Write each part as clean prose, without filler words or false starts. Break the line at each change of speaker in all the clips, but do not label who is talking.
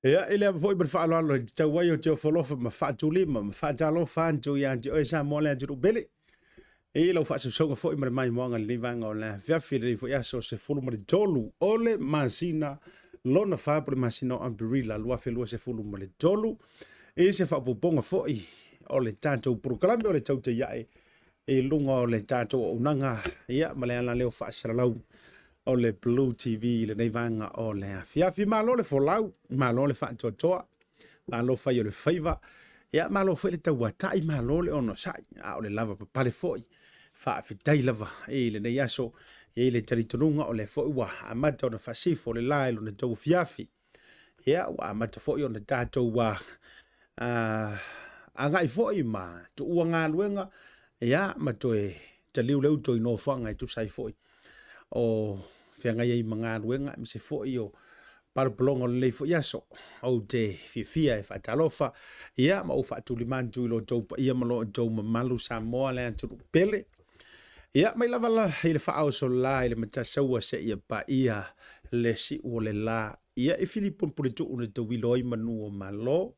Ia, i le ava foi ma le faaaloalo e tatau ai ou te ofo alofa ma faatulima ma faatalofa atu ia te oe Samoa le atunuu pele. I lau faasausauga foi ma le maimoaga i lenei vaega o le afiafi i lenei foi aso 13 o le masina lona fa po o le masina o Aperila 2023 i se faaopoopoga foi o le tatou polokalame o le Tautai Ae i luga o le tatou auaunaga ia ma le ala leo faasalalau o le Blue TV i lenei vaega o le afiafi. Malo le folau, malo le faatoatoa, malo fai o le faiva, ia malo foi le tauatai, malo le onosai, a o le lava papale foi. Faafetai lava i lenei aso, e i ai le talitonuga o lea foi ua amata ona faasifo le la i lona tauafiafi. Ia, ua amata foi ona tatou agai foi ma tuua galuega, ia, ma toe taliu le uto i nofoaga e tusa ai foi o feagai ai ma galuega, aemaise foi o palopaloga o lenei foi aso. Ou te fiafia e faatalofa, ia, ma ou faatulima atu i lo outou paia ma lo outou mamalu Samoa le atunuu pele. Ia, mai lava la i le faaoso la i le Matasaua seia paia le siu o le la. Ia, i Filipo Puletuu na tauilo ai manu o Malo,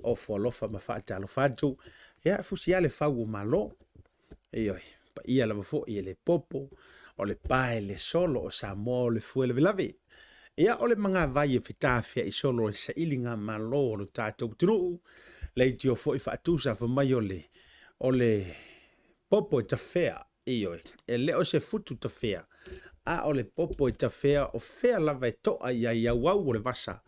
ofo alofa ma faatalofa atu. Ia, fusi lava le fau o Malo. Ioe, paia lava foi e le popo, o le pae le solo o Samoa o le fuelavelave. Ia, o le magavai e fetafeai solo e sailiga malo o lo tatou atunuu, leitio foi faatusa fai mai o le, o le popo e tafea, ioe, e le o se futu tafea, a o le popo e tafea o fea lava e to'a i ai auau o le vasa,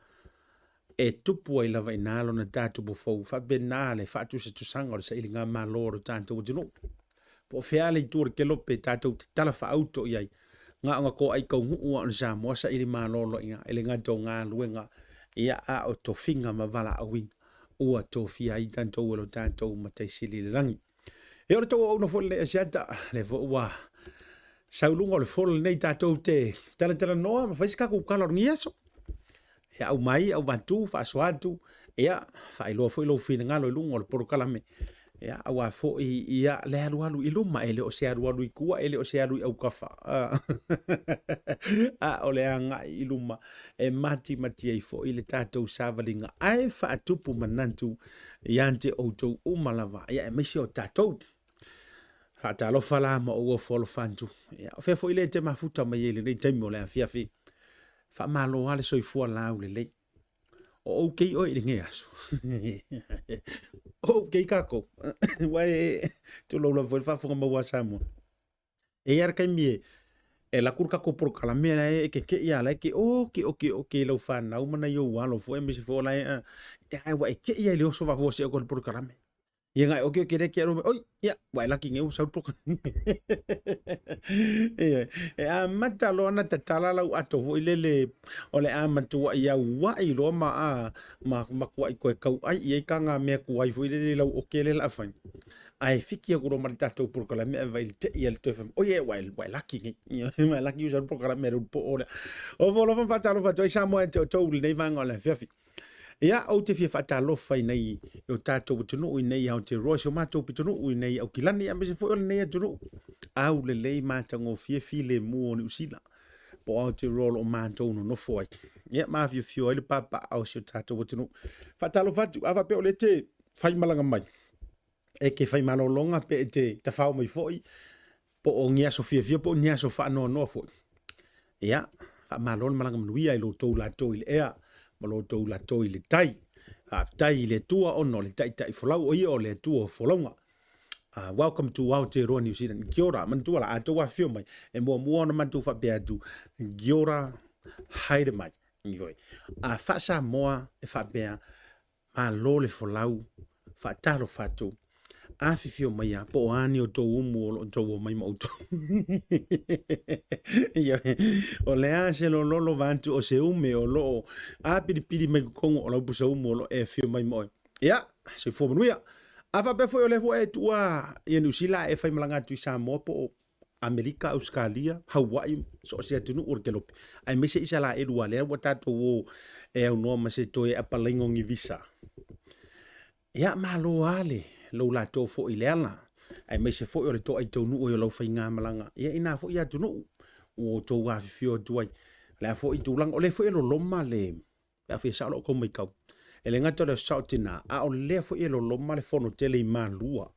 e tupu ai lava i ina lona tatupu fou. Faapena le faatusatusaga o le sailigamalo a lo tatou atunuu. Po o fea le itu o le kelope tatou te tala faaauto i ai, na ona toai taunuu lava o le Samoa saili malo loa i ina, e le gata o galuega, ia, a o tofiga ma valaauina ua tofia ai tatou e lo tatou Matai Sili i le lagi. E o le tou auauna foi lenei Asiata, lea foi ua sau luga o le fola lenei tatou te talatalanoa ma fai se tatou tala o lenei aso. E aumai, auvatu, faasoa atu, ia, faailoa foi lou finagalo i luga o le polokalame. Ia, aua foi ia le alualu i luma, e le o se alualu i tua, e le o se alu i autafa. A o le agai i luma e matimati ai foi le tatou savaliga ae faatupu manatu ia te outou uma lava, ia aemaise o tatou. Faatalofa la ma ou ofo alofa atu. Ia, o fea foi le te mafuta mai ai i lenei taimi o le afiafi. Faamalo lava le soifua laulelei. O okay oe i lenei aso. O okay kākou. Ua e tulou lava foi le faafofoga maua a Samoa. E i ai le taimi e e alu atu le tatou polokalame la e keke'i a la e ke oke oke oke i lau fanau ma nai ou alo foi aemaise foi o la e ae ua e ke'i lava i le oso faafuasei o le polokalame. Ia ngai oke oke le ke alo oi ia ua e laki nei ua sau le polokalame. Ioe, e amata loa ona tatala lau ato foi lele o le a matuai aua'i loa ma a ma matuai toe tau'ai i ai taga mea tuai foi lele i lau oke lea o le a fai. Ae fiki atu loa ma le tatou polokalame ae vaai i le tei a le toe fai mai, oi ua e, ua e laki nei. Ua e laki ua sau le polokalame a le ulupo lea. Ofo alofa ma faatalofa atu ai Samoa ia te outou i lenei vaega o le afiafi. Ia, ou te fia faatalofa i nei i o tatou atunuu i nei Aotearoa, si o matou pitonuu i nei Aukilani, aemaise foi o lenei atunuu aulelei matagofie filemu o Niu Sila po o Aotearoa o lo o matou nonofo ai. Ia, ma afiofio ai le papaaao o si o tatou atunuu. Faatalofa atu, a faapea o lea e te faimalaga mai, e te fai malologa pe e te tafao mai foi, po o ni aso fiafia po o ni aso faanoanoa foi. Ia, faamalo le malaga manuia i lo outou latou i le ea ma lo outou latou i le tai. Faafetai i le Atua ona o le taitai folau, o ia o le Atua o folauga. Welcome to Aotearoa New Zealand. Kia ora, manatua la, a outou afifio mai, e muamua ona matou faapea atu, kia ora, haere mai. Ioe. A faa-Samoa e faapea, Malo le folau, faatalofa atu, afifio mai a, po o a ni outou umu o lo o outou omai ma outou. Ioe, o le a se lololo vaeatu o se ume o lo o apilipili mai totonu o lau pusa umu o lo o e afio mai ma oe. Ia, soifua manuia. A faapea foi o lea foi e tuua ia Niu Sila ae e faimalaga atu i Samoa po o Amerika, Ausetalia, Hawaii, so o se atunuu o le kelope, aemaise Isalaelu aua lea ua tatou o e aunoa ma se toe apalaiga o ni visa. Ia, malo lava le lou latou foi i le ala, aemaise foi o le toai taunuu ai o lau faigamalaga, ia i na foi atunuu ua outou afifio atu ai. O le a foi tulaga, o lea foi e loloma le Pe a fia sao lau kou maitau. E le gata o le aso sao tina, a o lea foi e loloma le fono tele i Malua.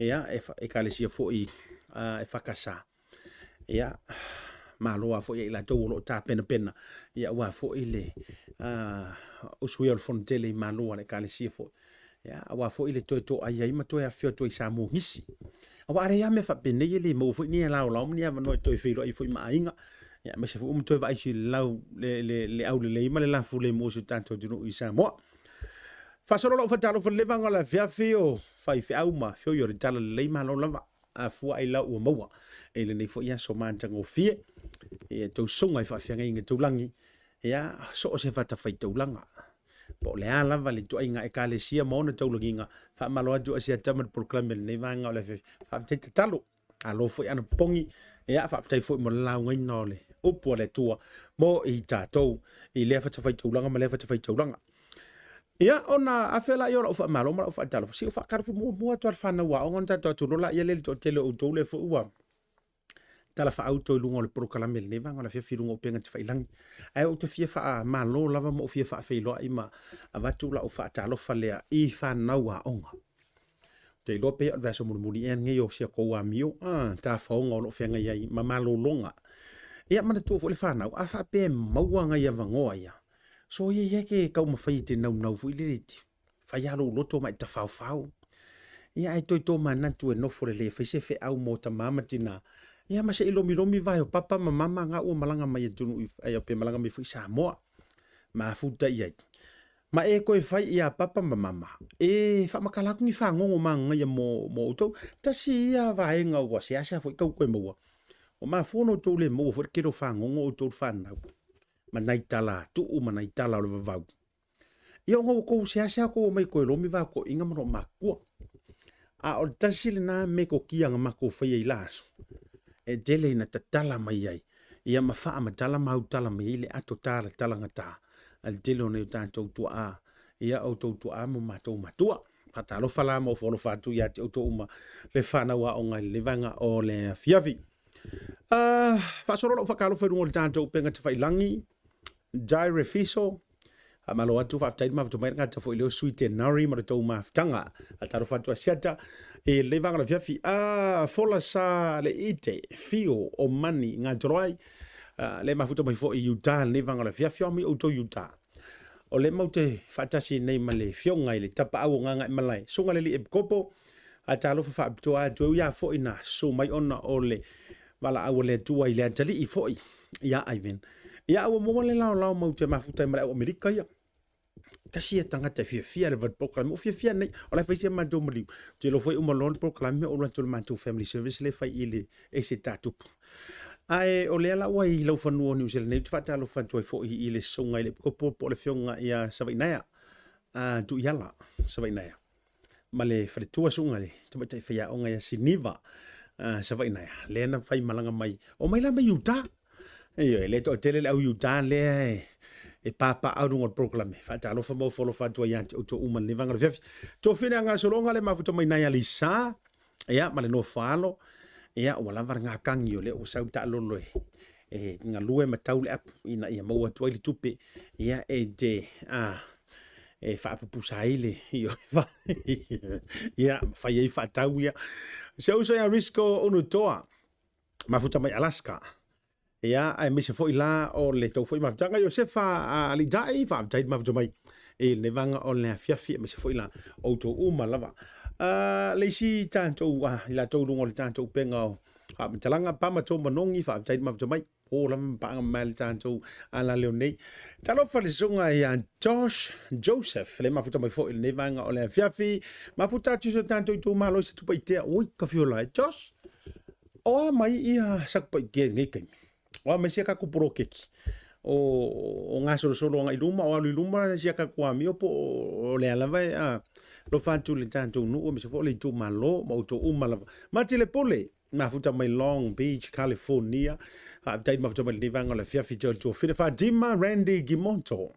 Ia, e ekalesia foi EFKS. Ia, malo lava foi ia i latou o lo o tapenapena, ia aua foi le usuia o le fono tele i Malua a le ekalesia foi. Ia, aua foi le toe toai ai ma toe afifio atu ai i Samoa nisi. Aua a leai lava mea faapenei e le maua foi ni laolao ma ni avanoa e toe feiloai ai foi ma aiga. Ia, aemaise foi ua toe vaai sililau le aulelei ma le lafulemu o si o tatou atunuu i Samoa. Faasolo lau faatalofa i le vaega o le afiafi o faifeau ma feoi o le talalelei malo lava a fua ai lau ua maua i lenei foi aso matagofie ia tou susuga i faafeagaiga taulagi ia so o se fatafaitaulaga po o le a lava le ituaiga ekalesia ma ona taulagiga faamalo atu Asiata ma le polokalame i lenei vaega o le afiafi faafetai tatalo Malo foi anapopogi, ia faafetai foi mo le laugaina o le upu a le Atua mo i tatou i lea fatafaitaulaga ma lea fatafaitaulaga. Ia, ona afe laia o lau faamalo ma lau faatalofa, se i ou faatalofa muamua atu lava i le fanau aoga ona tatou atu loa laia lea i le toatele o outou lea foi ua talafaauto i luga o le polokalame i lenei vaega o le afiafi i luga o upega tafailagi. Ae ou te fia faamalo lava ma ou fia faafeiloai ma avatu lau faatalofa lea i fanau aoga. Ou te iloa pei o le vaiaso mulimuli ea lenei o si a tou amio, tafaoga o lo o feagai ai ma malologa. Ia manatua foi le fanau, a faapea e maua nai avanoa ia, soia ia e te taumafai e te naunau foi lele e te fai lava lou loto ma e tafaofao. Ia ae toe tomanatu e nofo lelei e fai se feau mo tama ma tina, ia ma se i lomilomi vae o papa ma mama na ua malaga mai atunuu i, pe malaga mai foi i Samoa. Mafuta i ai. Ma e toe fai iā Papa ma Mama e faamatala atu ni fagogo manaia mo outou. Tasi ia vaega ua seasea foi tau toe maua, ua mafua ona outou le maua foi le tele o fagogo outou le fanau ma nai tala tuu ma nai tala o le vavau. Ia ona ua tou seasea tou omai toe lomi vaotoiga ma loomatua. A o le tasi lena metotia na matou faia i la aso, e tele ina tatala mai ai ia ma faamatala ma autala mai ai le ato talatalagata a le tele o nai o tatou tuaa, ia outou tuaa ma matou matua. Faatalofa la ma ofo alofa atu ia te outou uma le fanau aoga i lenei vaega o le afiafi. Faasolo lau faatalofa i luga o le tatou upega tafailagi, Jaire Fiso, faamalo atu, faafetai le mafuta mai le gata foi leo sui Tenari ma le tou mafutaga. Faatalofa atu Asiata i lenei vaega o le afiafi. Fola sa le ite, fio o mani Ngatoroai, le mafuta mai foi i Utah lenei vaega o le afiafi, o mai outou Utah. O le mau te faatasi nei ma le fioga i le tapaau o Gagaemalae, susuga le alii Epikopo, faatalofa faapitoa atu e ui lava foi na susu mai ona o le valaau a le Atua i le atalii foi ia Ivan. Ia ua maua le laolao mau te mafuta ai ma le au Amerika ia. Tasi ia tagata e fiafia le vali polokalame. Ua fiafia nei. O la e fai si a matou maliu. Ou te iloa foi uma loa le polokalame ou alu atu i le matou family service lea e fai i le Esetatupu. Ae o lea la ua i laufanua o Niu Sila nei, ou te faatalofa atu ai foi i le susuga i le Epikopo po o le Afioga ia Savainaea, Tuiala Savainaea. Ma le faletua susuga i le tamaitai faiaoga ia Siniva Savainaea, lea na fai malaga mai, o mai la mai Utah. Ioe, le toatele le au Utah lea e papaau luga o le polokalame. Faatalofa ma ofo alofa atu ai ia te outou uma i lenei vaega o le afiafi. Tofina gasologa le mafuta mai nai Alisa, ia, ma le nofo alo, ia, ua lava le gakagi o lea ua sau taalolo e galue ma tau le apu ina ia maua atu ai le tupe, ia, e te, e faapupusa ai le, ia, ma fai ai faatau, ia. Si ou uso ia Risco Unutoa, mafuta mai Alaska, Ia, aemaise foi la o le tou foi mafutaga Iosefa Aliitai, faafetai le mafuta mai i lenei vaega o le afiafi, aemaise foi la outou uma lava. Le isi tatou, i latou i luga o le tatou upega o faamatalaga, Pama Tou Manogi, faafetai le mafuta mai, po lava ma paaga mamae le tatou alaleo nei. Talofa le susuga ia Josh Joseph, le mafuta mai foi i lenei vaega o le afiafi. Mafuta atu i si o tatou itumalo i Satupaitea. Oi, ka fiola e Josh. O a mai ia Satupaitea i lenei taimi? O a mai sia tatou poloketi? O gasolosolo agai i luma, o alu i luma sia tatou amio po o le a lava e alofa atu i le tatou nuu aemaise foi o le itumalo ma outou uma lava. Mati le Pule, mafuta mai Long Beach, California. Faafetai le mafuta mai lenei vaega o le afiafi Joe Tuafile Fatima Randy Gimoto.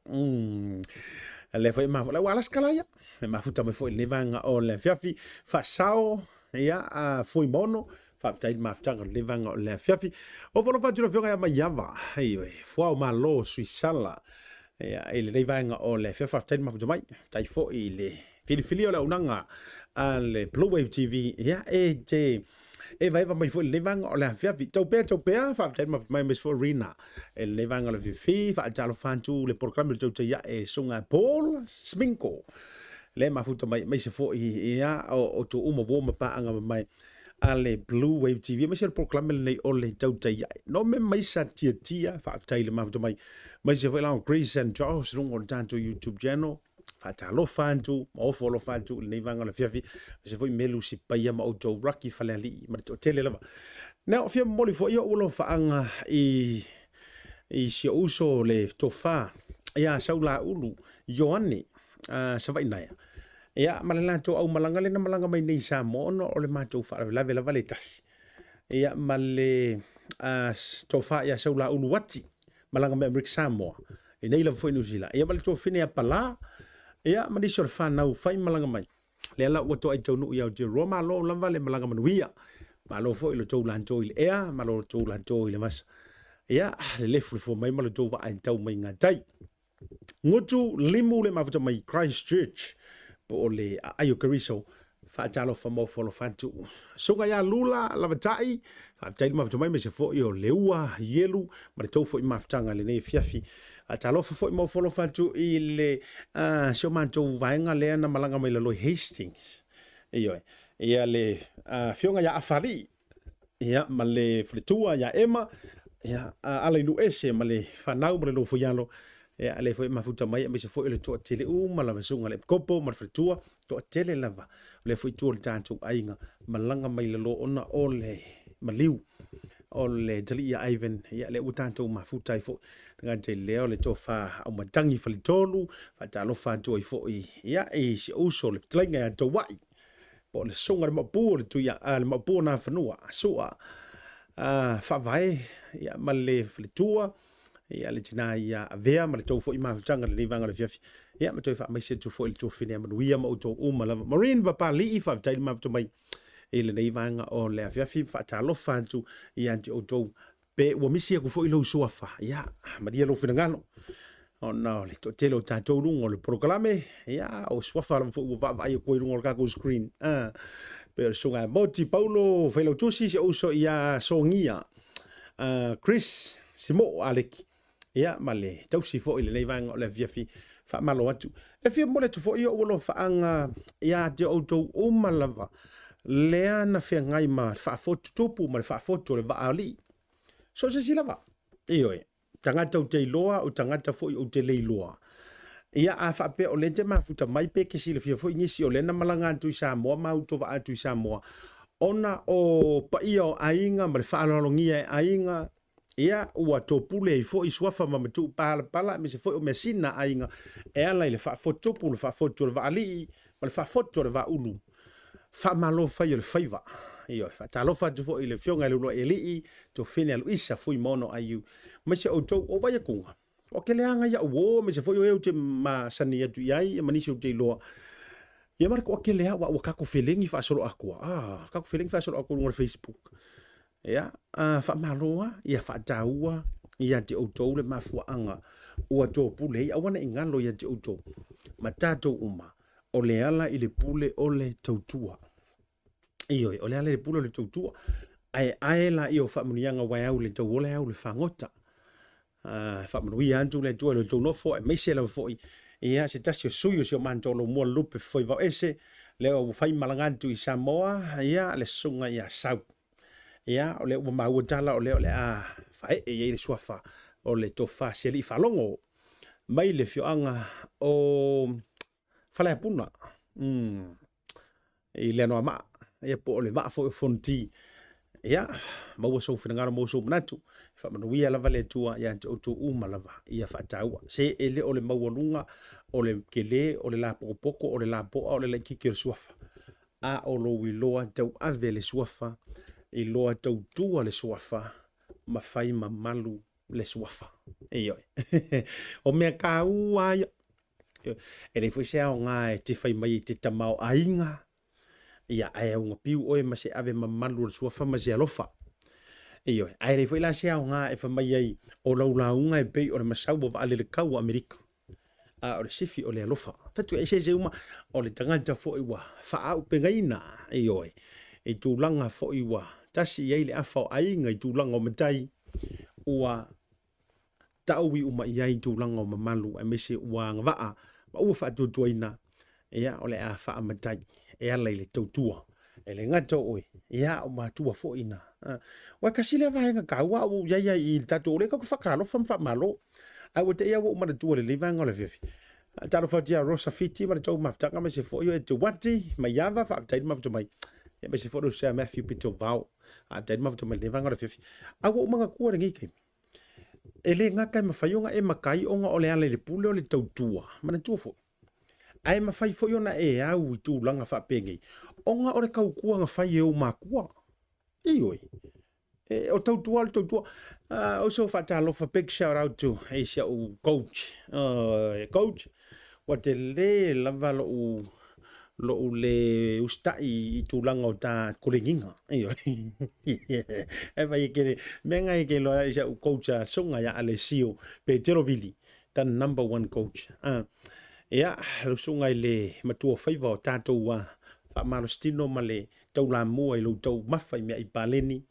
Lea foi e mafuta, ua Alaska la ia. E mafuta mai foi i lenei vaega o le afiafi. Faasao Ia, a Fuimono, faafetai i le mafutaga o lenei vaega o le afiafi. Ofo alofa atu i le Afioga ia Maiava, ioe, Fuao Malo, Suisala. Ia, i lenei vaega o le afiafi, faafetai le mafuta mai. Faafetai foi i le filifilia o le auaunaga a le Blue Wave TV, ia, e te evaeva mai foi i lenei vaega o le afiafi. Tau pea, tau pea, faafetai le mafuta mai aemaise foi Rina i lenei vaega o le afiafi. Faatalofa atu le polokalame o le Tautai Ae, Susuga Paul Sminko, le mafuta mai aemaise foi ia, o outou uma uo ma paaga mamae a le Blue Wave TV, aemaise le polokalame lenei o le Tautai Ae. No me mai sa tiatia, faafetai le mafuta mai. Aemaise foi la o Grace and Josh, luga o le tatou YouTube channel. Faatalofa atu, ma ofo alofa atu i lenei vaega o le afiafi. Aemaise foi Melu Sipaia ma outou Raki Falealii ma le toatele lava. Na o fia momoli foi ou alofaaga i si ou uso le tofa ia Saulaulu Ioane Savainaea. Ia, ma le latou aumalaga lea na malaga mai nei i Samoa ona o le matou faalavelave lava le tasi. Ia, ma le tofa ia Saulaulu Ati, malaga mai Amerika Samoa, i nei lava foi Niu Sila. Ia, ma le tuafafine ia Palā, ia, ma nisi o le fanau fai malaga mai. Lea la ua toai taunuu i Aotearoa, malo lava le malaga manuia. Malo foi lo tou latou i le ea, ma lo tou latou i le vasa. Ia, le lefulefua mai ma lo tou vaa e tau mai gatai. Ngutu limu le mafuta mai Christchurch po o le aai o Keriso. Faatalofa ma ofo alofa atu. Susuga ia Lula Lavatai, faafetai le mafuta mai aemaise foi o Leua Ielu ma le tou foi mafutaga i lenei afiafi. Faatalofa foi ma ofo alofa atu i le si o matou vaega lea na malaga mai lalo i Hastings. Ioe. Ia le afioga ia Afalii ia, ma le faletua ia Emma, ia, ala i Nuuese ma le fanau ma le nofoialo, ia, lea foi e mafuta mai, aemaise foi o le toatele uma lava, susuga i le epikopo ma le faletua, toatele lava, o lea foi tua o le tatou aiga, malaga mai lalo ona o le maliu o le talii ia Ivan, ia, lea ua tatou mafuta ai foi, le gata i lea o le tofa Aumatangi Faletolu, faatalofa atu ai foi, ia, i si ou uso le fetalaiga ia Touai, po o le susuga i le Maopu o le Tui a le Maopu o Nafanua, Sua, Faavae, ia, ma le faletua, ia, le tina ia Avea ma le tou foi mafutaga i lenei vaega o le afiafi. Ia, ma toe faamaise atu foi i le tuafafine ia manuia ma outou uma lava. Maureen Papali'i, faafetai le mafuta mai i lenei vaega o le afiafi. Faatalofa atu ia te outou Pe ua misi aku foi lou suafa, ia, malie lou finagalo, ona o le toatele o tatou luga o le polokalame, ia, o suafa lava foi ua vaavaai aku ai luga o le tatou screen. Pe o le susuga ia Moti Paulo Failautusi, si ou uso ia Sogia, Chris Simo Aleki, ia, ma le tausi foi i lenei vaega o le afiafi, faamalo atu. E fia momoli atu foi ou alofaaga ia te outou uma lava, lea na feagai ma le faafotu tupu ma le faafotu o le vaa alii. So o se isi lava. Ioe, tagata ou te iloa, o tagata foi ou te le iloa. Ia, a faapea o lea te mafuta mai pe ke silafia foi nisi o lea na malaga atu i Samoa ma autovaa atu i Samoa, ona o paia o aiga ma le faaaloalogia e aiga, Ia, ua topule ai foi suafa ma matuu palapala aemaise foi o measina a aiga e ala i le faafotutupu, le faafotu o le vaalii ma le faafotu o le vaaulu. Faamalo fai o le faiva. Ioe, faatalofa atu foi i le Afioga i le Uluai Alii, Tuafafine Aluisa Fuimaono IU, aemaise outou o Vaiakuga. O ke leaga ia uo, aemaise foi o e ou te masani atu i ai, ma nisi ou te iloa. Ia ma le toatele lava, ua tatou felegi faasoloatoa. Ah, tatou felegi faasoloatoa i luga o le Facebook. Ia, faamalo lava, ia faataua ia te outou le mafuaaga ua topule ai, aua ne i galo ia te outou ma tatou uma, o le ala i le pule o le tautua. Ioe, o le ala i le pule o le tautua. Ae ae laia o faamanuiaga ua e au i le tauola e au i le fagota. Faamanuia atu le Atua i lo outou nofo, aemaise lava foi ia se tasi o sui o si o matou Lomua Lupe Fofoi Vaoese, lea ua fai malaga atu i Samoa, ia le susuga ia Sau. Ia, o lea ua maua tala o lea o le a faee i ai le suafa o le tofa Sialii Faalogo mai le afioaga o Faleapuna. I le Anoamaa, ia po o le vaa foi o Fonoti. Ia, maua sou finagalo, maua sou manatu. Faamanuia lava le Atua ia te outou uma lava, ia faataua. Se e le o le maualuga, o le kele, o le lapokopoko, o le lapoa, o le laititi o le suafa. A o lou iloa tauave le suafa, iloa tautua le suafa, ma fai mamalu le suafa. Ioe. O mea taua ia. E leai foi se aoga e te fai mai i te tamaoaiga, ia, ae augapiu oe ma se ave mamalu o le suafa ma se alofa. Ioe, ae leai foi la se aoga e fai mai ai o lau lauga e pei o le masau o vaalele kau a Amerika. A o le sifi o le alofa. Fatu eseese uma o le tagata foi ua faaaupegaina, ioe, i tulaga foi ua tasi i ai le afa o aiga i tulaga o matai, ua taui uma i ai tulaga o mamalu aemaise ua agavaa ma ua faatuatuaina, ia, o le a faamatai e ala i le tautua. E le gata o oe, ia, o matua foi na. Ua tasi lea vaega taua a ua i ai ai i le tatou, o lea tatou te faatalofa ma faamalo. Ae ua te i lava ua ou manatua i lenei vaega o le afiafi. Talofa atu ia Rosa Fiti ma le tou mafutaga aemaise foi o Etuati Maiava, faafetai le mafuta mai. Aemaise foi o le uso ia Matthew Pitovao, faafetai le mafuta mai i lenei vaega o le afiafi. Ae ua ou manatua i lenei taimi, e le gata e mafai ona e matai ona o le ala i le pule o le tautua, manatua foi, ae mafai foi ona e au i tulaga faapenei ona o le tautua na fai e ou matua. Ioe. E, o tautua o le tautua. Also faatalofa, big shout out to i si au coach. Coach, ua tele lava lou lou le usitai i tulaga o ta koleniga. Ioe. E vai e kele, mea ngai e ke loa i si au coach a songa ia Alessio Petero Vili, the number one coach. Ia, lau susuga i le matua o faiva o tatou faamalositino ma le taulamua i lou taumafa i meaai paleni.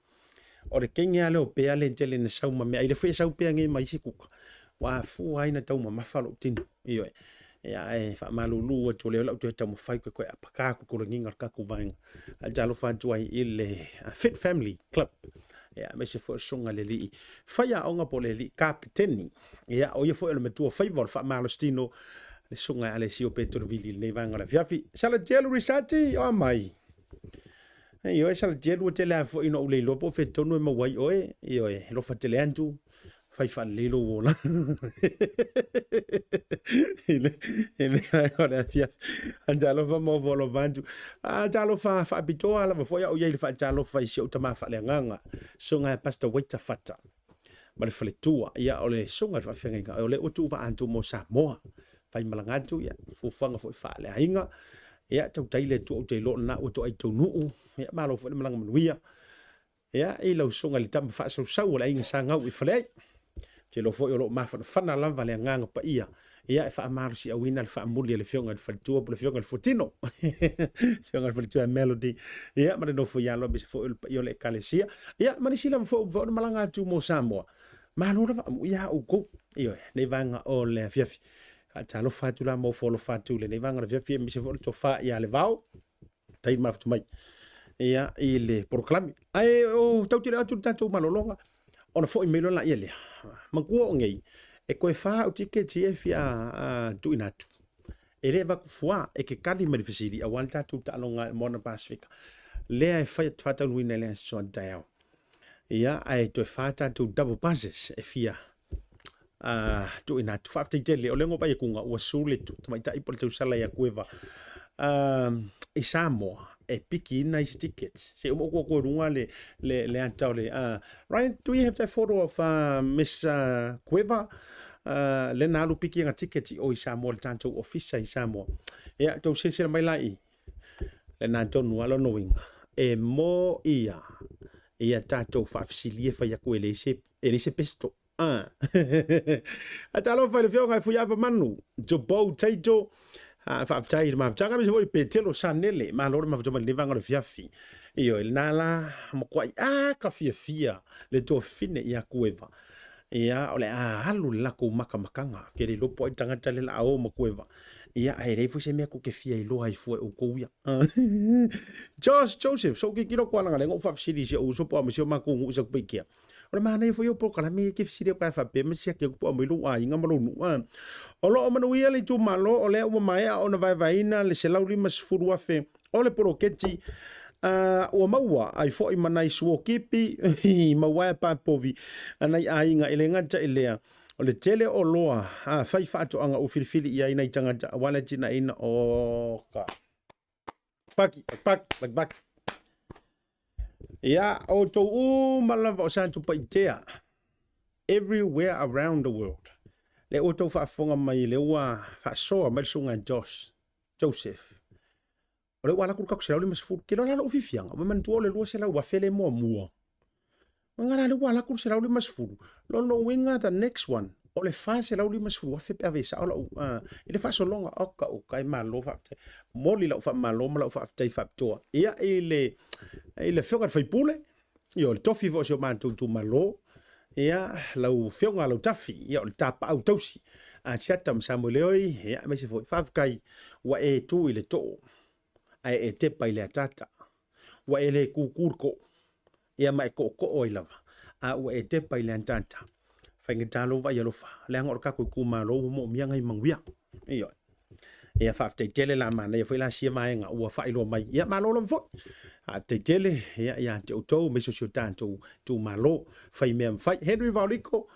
O le kenge lava lea o pea lea e tele ina sau ma meaai, lea foi e sau pea nei ma isi kuka, ua afua ai ona taumamafa lou tino. Ioe. Ia, ae faamalulu atu o lea o le a ou toe taumafai toe toe apaka atu tologiga o le tatou vaega. Ae talofa atu ai i le Fit Family Club. Ia, aemaise foi o le susuga i le alii faiaoga po o le alii kapeteni. Ia, o ia foi o le matua faiva o le faamalositino, le susuga ia Alessio Petrovili i lenei vaega o le afiafi. Salatielu Risati, oa mai. Ioe, Salatielu, ua tele lava foi ina ou le iloa po o fea tonu e maua ai oe. Ioe, alofa tele atu, fai faalelei lou ola. I le vaega o le afiafi. Talofa ma ofo alofa atu. Talofa faapitoa lava foi au i ai i le faatalofa i si ou tama faaleagaga, susuga ia Pastor Waita Fata ma le faletua. Ia, o le susuga i le faafeagaiga, o lea ua tuuvaa atu mo Samoa. Faimalaga atu, ia, fuafuaga foi faaleaiga. Ia, tautai le Atua, ou te iloa o lena ua toai taunuu. Ia, malo foi le malaga manuia. Ia, i lau susuga i le tama faasausau o le aiga sa gau i Faleai. Ou te iloa foi o lo o mafanafana lava le agaga paia, ia, e faamalosiauina le faamuli a le Afioga i le Faletua po o le Afioga i le Fuatino. Afioga i le Faletua ia Melody, ia, ma le nofo ialo aemaise foi o le paia o le Ekalesia. Ia, ma nisi lava foi ua mafai ona malaga atu mo Samoa. Malo lava, amuia a outou. Ioe, lenei vaega o le afiafi. Faatalofa atu la ma ofo alofa atu i lenei vaega o le afiafi, aemaise foi o le tofa ia Levao. Tai mafuta mai ia i le polokalame. Ae o tautele atu le tatou malologa, ona foi mai loa laia lea. Matua o nei, e toe whā au tiketi e fia tuuina atu. E le avatu fuā, e te tali mai le fesili aua le tatou taaloga i le Moana Pasifika. Lea e fai faataunuuina i le aso a taeao. Ia, ae toe whā tatou double buzzers e fia tuuina atu. Faafetai tele, o lea na ou vaai atu ua su le tamaitai po o le tausala ia Kueva i Samoa e pikiina isi tickets. Se i uma ou atu i luga le, le, le ata o le... Ryan, do you have that photo of Miss Kueva? Le na alu piki ana tickets i o i Samoa, le tatou ofisa i Samoa. Ia, tou silasila mai la i le na tonu a lona uiga, e mo ia ia tatou faafesilia e fai atu e leai se e leai se pesto. Ah. A talofa i le afioga i Fuiava Manu, Jobou Taito, faafetai i le mafutaga, aemaise foi Petelo Sanele, malo le mafuta mai lenei vaega o le afiafi. Ioe, lena la, matuai a ka fiafia le tuafafine ia Kueva. Ia, o le a alu le latou makamakaga, ke le iloa po o ai le tagata lea o le a o ma Kueva. Ia, ae leai foi se mea tou te fia iloa ai fua e outou ia. Josh Joseph, so tilotilo atu lava leaga lea na ou faafesili i si ou uso po o a ma si o matou nuu i Satupaitea. O le manaia foi o polokalame ia e te fesili atu ai faapea ma siaki atu po o aumai lou aiga ma lou nuu. O lo o manuia le itumalo o lea ua maea ona vaevaeina le $150,000 o le poloketi ua maua ai foi ma nai suokipi maua ai papovi a nai aiga. E le gata i lea, o le tele o oloa a fai faatoaga ua filifili i ai nai tagata aua le atinaeina o ka paki, paki, paki, paki. Ia, outou uma lava o Satupaitea, everywhere around the world. Lea ua outou faafofoga mai, lea ua faasoa mai le susuga Josh, Joseph. O lea ua alu atu le tatou 150. Ke loa la lou fiafiaga, ua manatua o le 200,000 le muamua. Uiga la lea ua alu atu le 150. Lona uiga the next one, O le $450,000 pe ave sao lau i le faasologa o ka uka e malo faafetai. Momoli lau faamalo ma lau faafetai faapitoa ia i le i le afioga i le sui usufono, ia o le tofi foi o si o matou itumalo, ia lau afioga Lautafi, ia o le tapaau tausi a Asiata ma Samoeleoi, ia aemaise foi faafetai ua e tu i le too ae e tepa i le ataata. Ua e le kūkū le koo, ia ma e kookoo ai lava, a ua e tepa i le ataata. Faigata lou vaai alofa, leaga o le tatou itumalo ua moomia nai manuia. Ioe. Ia faafetai tele la manaia foi la sia vaega ua faailoa mai. Ia malo lava foi. Faafetai tele ia ia te outou aemaise o si o tatou itumalo. Fai mea ma fai. Henry Vaoliko,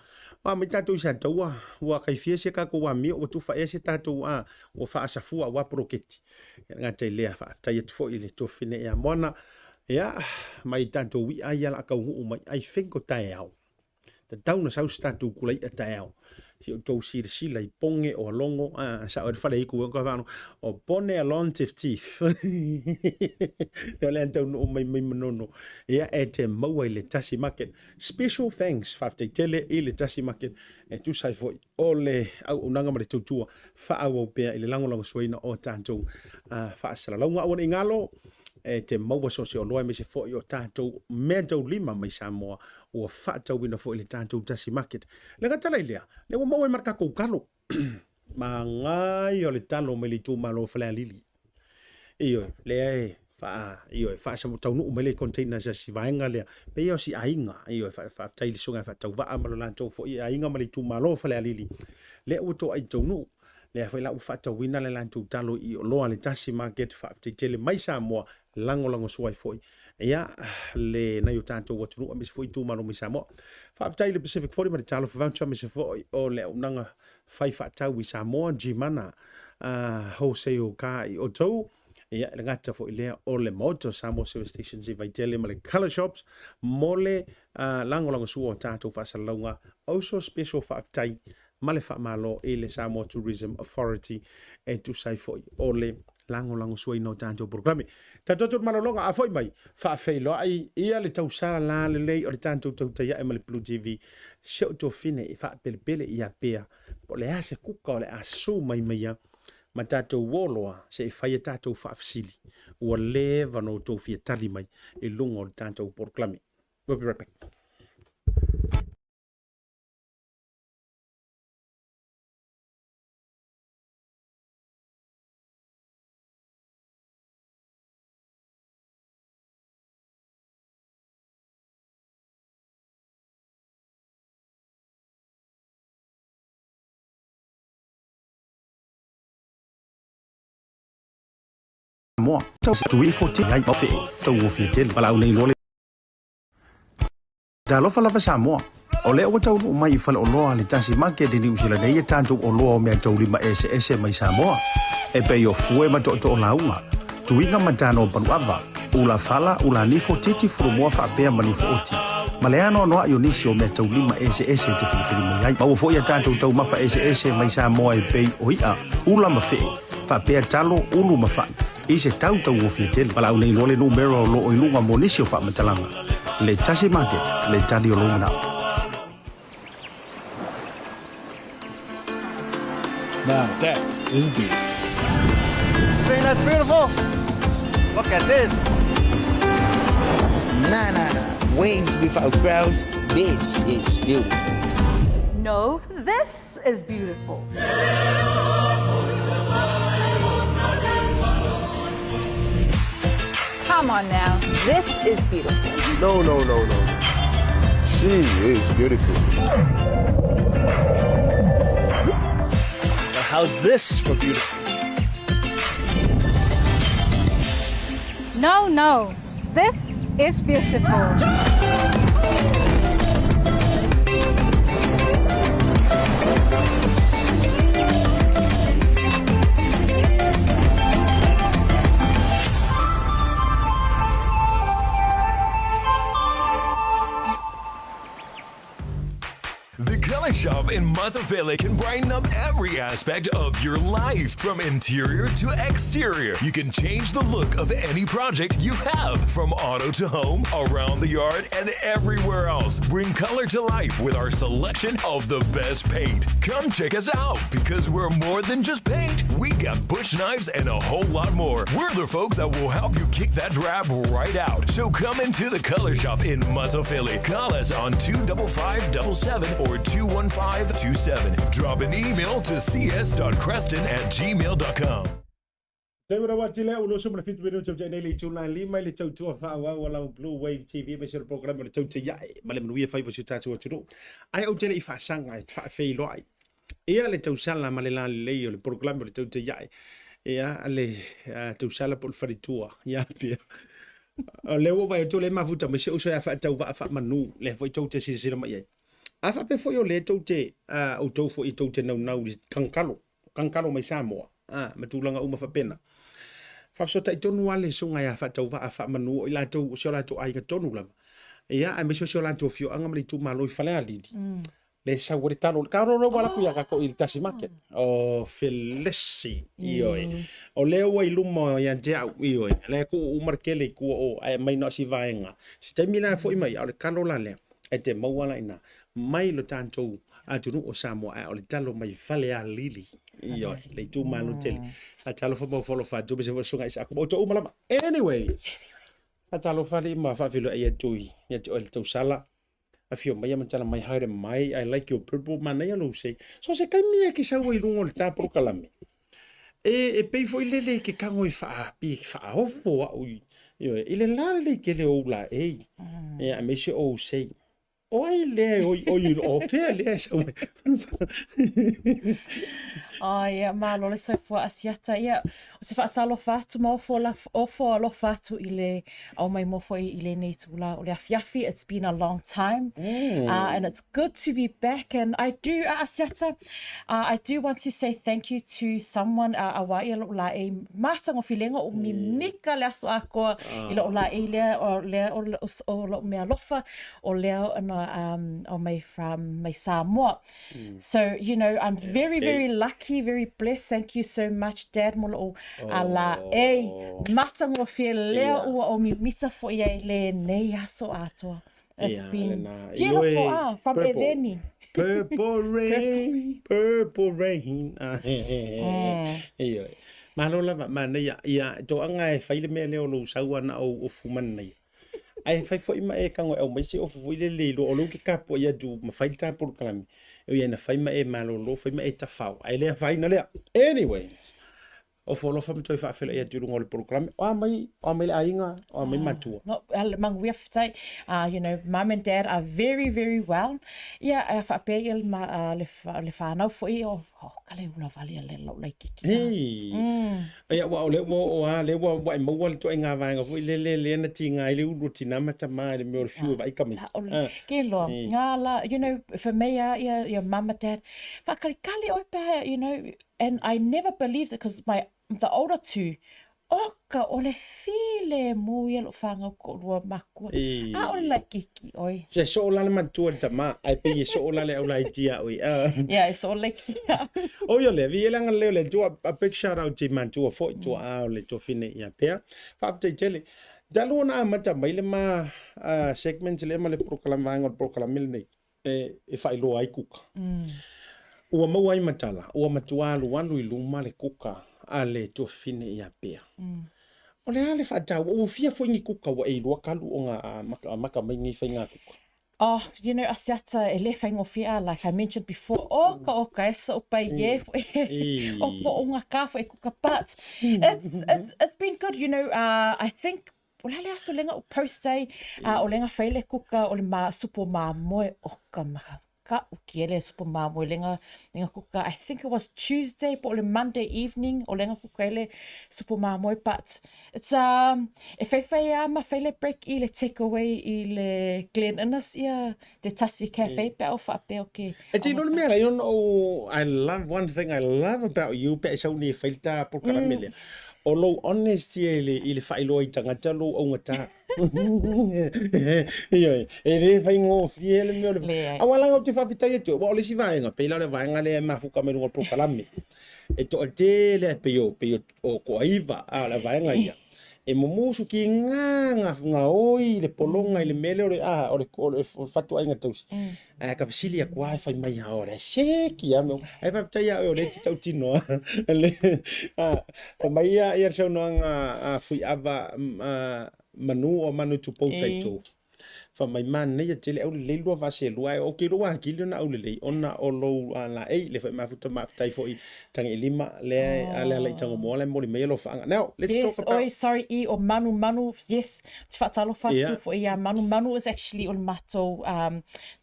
ua mai tatou i Sataua, ua kaifia si a tatou amio, ua tufa ea si a tatou a, ua faasafua aua poloketi. Ia le gata i lea, faafetai atu foi i le tuafafine ia Moana, ia, mai tatou i'a ia la taunuu mai, I think o taeao. Tatau na sau se tatou kula i'a taeao. Si outou silasila i poge o alogo, a, sao ai le fale iku ka whano, o pone alon tif tif. O le taunuu mai mai manono. Ia, e te maua i le Tasi Market. Special thanks, faafetai tele i le Tasi Market, e tusa ai foi o le auaunaga ma le tautua faaauau pea i le lagolagosuaina o tatou faasalalauga. Aua ne i galo, e te maua so o se oloa aemaise foi o tatou meataulima mai Samoa ua faatauina foi i le tatou Tasi Market. Le gata la i lea, lea ua maua ai ma le tatou talo. Manaia o le talo mai le itumalo o Falealili. Ioe, lea e faa, ioe, faataunuu mai le container sa si vaega lea, pei o si aiga, ioe, faafetai i le susuga ia Faatauvaa ma lo latou foi aiga ma le itumalo o Falealili, lea ua toai taunuu. Lea foi la ua faatauina le latou talo i oloa le Tasi Market, faafetai tele mai Samoa, lagolagosua ai foi ia le nai o tatou atunuu aemaise foi itumalo mai Samoa. Faafetai i le Pacific 40 ma le Talofa Voucher aemaise foi o le auaunaga fai faatau i Samoa, Gmana Wholesale Car i outou. Ia, le gata foi lea o le Maota o Samoa Service Stations i Vaitele ma le Colour Shops mo le lagolagosua o tatou faasalalauga. Also special faafetai ma le faamalo i le Samoa Tourism Authority e tusa ai foi o le lagolagosuaina o tatou polokalame. Tatou atu i le malologa, a foi mai, faafeiloai ia le tausala la lelei o le tatou tautai ae ma le Blue TV. Si ou tuafine i faapelepele ia pea, po o le a se kuka o le a su mai maia ma tatou uo loa se i fai a tatou faafesili ua leva ona outou fia tali mai i luga o le tatou polokalame. We'll be right back. Moa, tau tui fo te ai fe, tau o fie tele, palau nei loa le Talofa lava Samoa. O lea ua taunuu mai i faleoloa le Tasi Market i Niu Sila nei e tatou oloa o meataulima eseese mai Samoa, e pei o fue ma tootoo lauga, tuiga ma tano o paluava, ula fala, ula nifo, titi, fulumoa faapea ma nifo oti, ma le anoanoai o nisi o meataulima eseese e te filifili mai ai. Maua foi a tatou taumafa eseese mai Samoa e pei o i'a, ula ma fe'e, faapea talo, ulu ma fa'i, i se tau tauofie tele. Valaau nei loa le numera o loo i luga mo nisi o faamatalaga. Le Tasi Market, le tali o lou manao.
Now that is beef.
Think that's beautiful? Look at this.
Nah, nah, nah. Wings without grouse. This is beautiful.
No, this is beautiful.
Come on now. This is beautiful.
No, no, no, no. She is beautiful.
Now how's this for beautiful?
No, no. This is beautiful.
The Color Shop Shop in Matafele can brighten up every aspect of your life, from interior to exterior. You can change the look of any project you have, from auto to home, around the yard, and everywhere else. Bring color to life with our selection of the best paint. Come check us out because we're more than just paint. We got bush knives and a whole lot more. We're the folks that will help you kick that drab right out. So come into the Color Shop in Matafele. Call us on 25577 or 21527. Drop an email to cs.creston at gmail.com.
Taimi rawa atu lea, ua 27 minute o nei le itula e lima i le tautua faaauau a lau Blue Wave TV aemaise o le polokalame o le Tautai Ae ma le manuia faiva o si o tatou atunuu. Ae ou te le i faasaga e faafeiloai ia le tausala ma le lalelei o le polokalame o le Tautai Ae ia le tausala po o le faletua ia pia. O lea ua vaai atu o lea e mafuta mai si ou uso ia faatauvaa faamanu lea foi tou te silasila mai ai. A faapea foi o lea tou te, outou foi tou te naunau i le kagakalo, kagakalo mai Samoa, a, ma tulaga uma faapena. Faafesootai tonu lava le susuga ia Faatauvaa Faamanu o i latou, o si o latou aiga tonu lava. Ia, aemaise o si o latou afioaga ma le itumalo i Falealili. Le sau ai le talo, ka ro ro wala ku ia kākou i le tasi market. O Felesi, ioe. O lea ua i luma ia te au, ioe. Lea ku uma le kele i kua o, ae mai na o si vaega. Si taimi la e foi mai, a o le kalo la lea, e te maua la ina mai lo tatou atunuu o Samoa, ae o le talo mai Falealili, ioe, le itumalo tele. Faatalofa ma ofo alofa atu, aemaise foi le Susuga Isaako ma outou uma lava. Anyway, faatalofa alii ma faafeiloai atu ia te oe le tausala. Afio mai ma tala mai haere mai, I like your purple, manaia lou sei. So se taimi e ke sau ai i luga o le ta polokalame. E pei foi lele ke kago e whaapi, e whaahofo au i, ioe, i le la lelei kele o ou laei, e aemaise o ou sei. O ai lea e oi oi o fea lea e sau ai.
Oh, ia, malo le soifua Asiata. Ia, o se faatalofa atu ma ofo, laf, ofo alofa atu i le au mai mo foi i lenei itula o le afiafi. It's been a long time. And it's good to be back. And I do, Asiata, I do want to say thank you to someone, aua ia lo'u laei matagofie o mimika le aso atoa i lo'u laei lea, o lea o, o, o lo'u mea alofa, o lea na o mai from mai Samoa. So, you know, I'm very, very lucky, very blessed. Thank you so much, Dad, mo lo'u a laei matagofie lea ua o mimita foi ai lenei aso atoa. It's been beautiful, from purple. Eveni.
Purple rain, purple rain. Ioe. Malo lava, manaia, ia, toaga e fai le mea lea o lou sau ana o ofu manaia. Ae fai foi ma e kago e aumai se ofu foi lele i lua o lou ke kapuaʻi atu ma fai le ta polokalame. E ui ai na fai ma e malolo, fai ma e tafao, ae le afaina lea. Anyway, ofo alofa ma toe faafeiloai atu i luga o le polokalame. O a mai, o a mai le aiga, o a mai matua.
No, manuia faafetai. You know, mum and dad are very, very well. Ia, faapea ia ma, le, le whanau foi o, oh, ka le ula vale a le lau laititi.
Hei. Ia, ua o lea ua oo lava, lea ua ua e maua le ituaiga vaega foi lele lea na tiga ai le ulu o tinā ma tamā i le mea o le fiu e vaai tamaiti.
Ah. Ke loa, ngā la, you know, for me a, ia, ia mum and dad, whakalikali oe pea, you know, and I never believed it because my, the older two, o ka ole filemu ia loʻu whānau koʻolua makua. ʻAʻole laʻikiki ʻoe.
Se soo la le matua le tama, ae pei e soo la le au laiti ia oe.
Yeah, e soo laiki ia.
O ia lea, vi ele anga leo le tua, a big shout out i matua foi, tua a o le tuafine ia pea. Faafetai tele. Talu ona amata mai le ma segments lea ma le polokalame, vaega o le polokalame lenei, e faailoa ai kuka. Ua maua ai ma tala, ua matua alualu i luma le kuka a le tuafafine ia Pea. O le a le faataua, ua fia foi ni kuka ua e iloa talu ona amata mai nei faiga kuka?
Oh, you know, Asiata, e le faigofie a, like I mentioned before, oka oka e soʻu pai e foi, o po o ngā kā foi kuka, but it's been good, you know, I think O le a le aso lenga o post ai, a o lenga fai le kuka o le ma, supo mamoe, o ka maka ka uki ele supo mamoe lenga, lenga kuka, I think it was Tuesday po o le Monday evening o lenga kuka ele supo mamoe, but it's e whaiwhai a ma fai le break i le take away i le Glen Innes ia te tasi cafe pe o whaapea o ke.
E te ilo le mea la, you know, I love one thing I love about you pe sau ni e fai le ta polokalame lea. O lou honesty i le, i le faailoa i tagata lou augata. Ioe, e le faigofie le mea o le...
Leai.
Aua leaga ou te faafetai atu, aua o le isi vaega, pei la o le vaega lea e mafuka mai luga o le polokalame. E toatele pei o, pei o, o toaiva, a o le vaega ia. E mumusu ki ngā ngā gaoi le pologa i le mea lea o le, a, o le, o le fatuaiga tausi. Ae ka fesili atu lava e fai mai lava o le seki lava mea uma. Ae faafetai ia oe o lea e te tautino le, a, fai mai ia, ia le saunoaga a Fuiava manu o manu tupou taitou. Fai mai manaia tele aulelei lua vaa selua ae ou te iloa ua atili ona aulelei ona o lou laei lea foi e mafuta ma faafetai foi Tagiilima lea a le ala i Tagomoa la e momoli mai alofaaga. Now, let's
Yes,
talk about
oi, sorry, i o Manu, Manu, yes, te whaatalofa atu
Yeah.
foi ia Manu. Manu is actually o le matou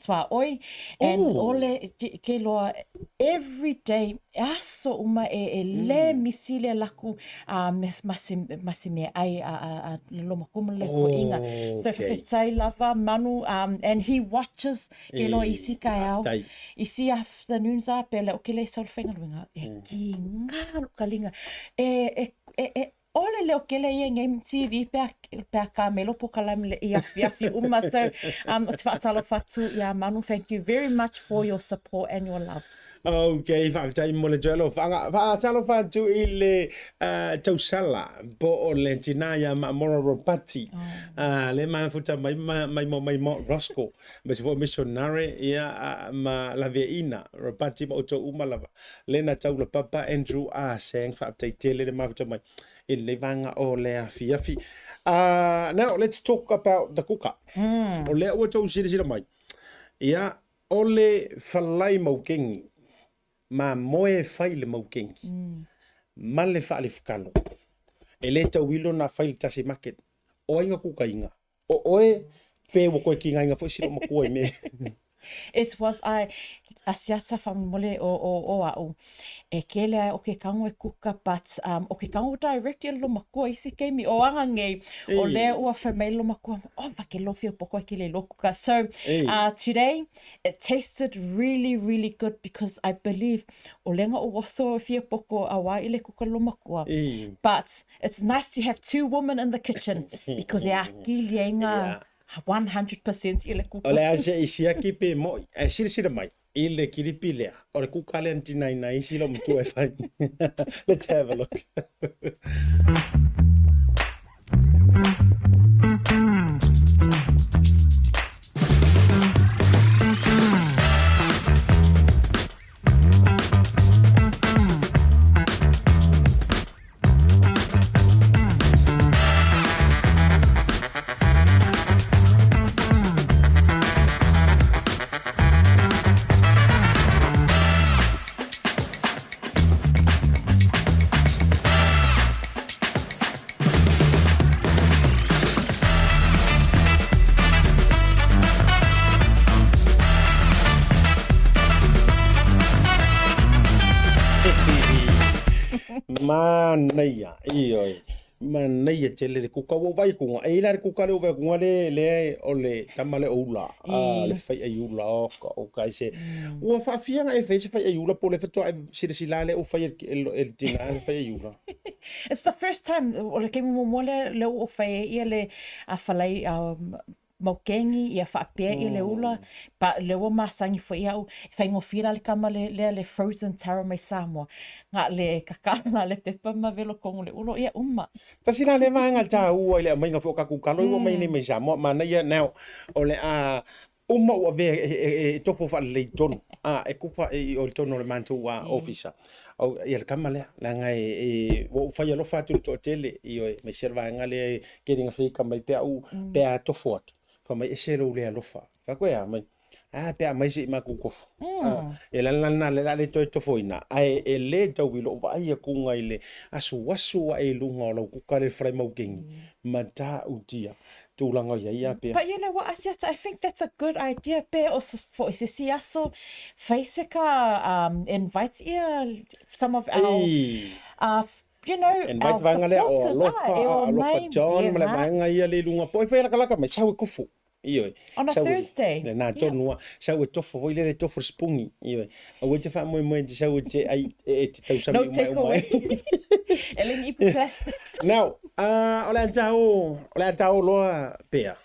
tuaoi. And
Oh.
o le, ke loa, every day, e aso uma e, e le misi le laku a me, ma se, ma se mea ai a, a, a le loma kuma le koinga. So
Okay.
whawhetai lava Manu, and he watches ke loa
E,
isi ka au.
faafetai.
Isi afternoons a pele o ke le sau le faigaluega e ki ngā lo ka linga. E, e, e, e, ole leo kele ia ngai TV pe a, pe a ka melo po ka lam le i afi afi uma. So, o te whaatalofa atu ia Manu, thank you very much for your support and your love.
Okay, faafetai mo le toe alofaga. Faatalofa atu i le tausala po o le tinā ia Maamora Ropati. Oh. Le mafuta mai mai mo mai mo Roscoe. Ma se foi missionary ia ma laveina Ropati ma outou uma lava. Le na taula papa Andrew A. Sang faafetai tele le mafuta mai i le vaega o le afiafi. Now let's talk about the kuka. O lea ua tou silasila mai. Ia, o le falai maukengi, mamoe e fai le maukengi, ma le faalifukalo. E le tauilo na fai le tasi market. O ai nga kukaiga? O oe pe ua koe kigaina foi si lou matua i mea.
It was I asiata faamolemole o, o, o au. E kele ai o ke kango e kuka, but um, o ke kango direct i le makua isi keimi o anga ngei. O lea ua fai mai le makua, oh, ma ke lofi o poko ke le lo kuka. So, today, it tasted really, really good because I believe o lenga o waso o fia poko a wā i le kuka lo makua. But it's nice to have two women in the kitchen because e akili ai ngā 100% i le kuka.
O le a se i siaki pe mo'i, ae silasila mai i le kilipi lea, o le kuka lea na tinaina ai isi laumatua e fai. Let's have a look. Manaia, ioe. Manaia tele le kuka ua vai kuga. E ila le kuka le ua vai kuga le le o le tama le o ula. Ah, le fai ai ula o ka o ka se. Ua faafiaga e fai se fai ai ula po le fatoa e silasila le o fai e le tina le fai ai ula.
It's the first time o le kemi muamua lea lea ua fai ai ia le a falai um, Maukengi, ia faapea ia le ula, pa lea ua masani foi au, e faigofie la le kama le, lea le frozen taro mai Samoa. Nga le kakala le pepa ma velo kongo le ulo, ia uma.
Tasi la lea vaega taua i le aumaiga foi o kakou kalo i ua mai nei mai Samoa, manaia now o le a uma ua avea e topo faalelei i totonu, a e kupa i o i totonu o le matou ofisa. O ia le kama lea, leaga e ua ou fai alofa atu i le toatele, ioe, aemaise le vaega lea e getting a fika mai pe a ou, pe a tofo atu. Fai mai, ese lou le alofa. Fai atu, e a mai? A, pe a aumai se i matou tofo. E la le lena o le a le toe tofoina, ae e le tau i lou vaai atuga i le asuasu ae i luga o lau kuka le fry maukengi, matautia tulaga o i ai a pea.
But you know what, Asiata, I think that's a good idea pe o foi se isi aso, fai se ka um, invite ia some of our, you know,
Invite
our
vaega lea o
supporters,
Alofa,
ah, e o
Alofa
mai,
John
ia
ma le
nga.
vaega ia le i luga po e fai lakalaka mai sau e kofu. Ioe.
On a
Sau e-
Thursday.
Lena tonu lava. Sau e tofo foi lea le tofo le sipugi. Ioe. Aua e te faamoemoe e te sau e te ai e te tausami
No
uma e uma ai.
takeaway. E le ni ipu plastics.
Now, o le a tau, o le a tau loa pea.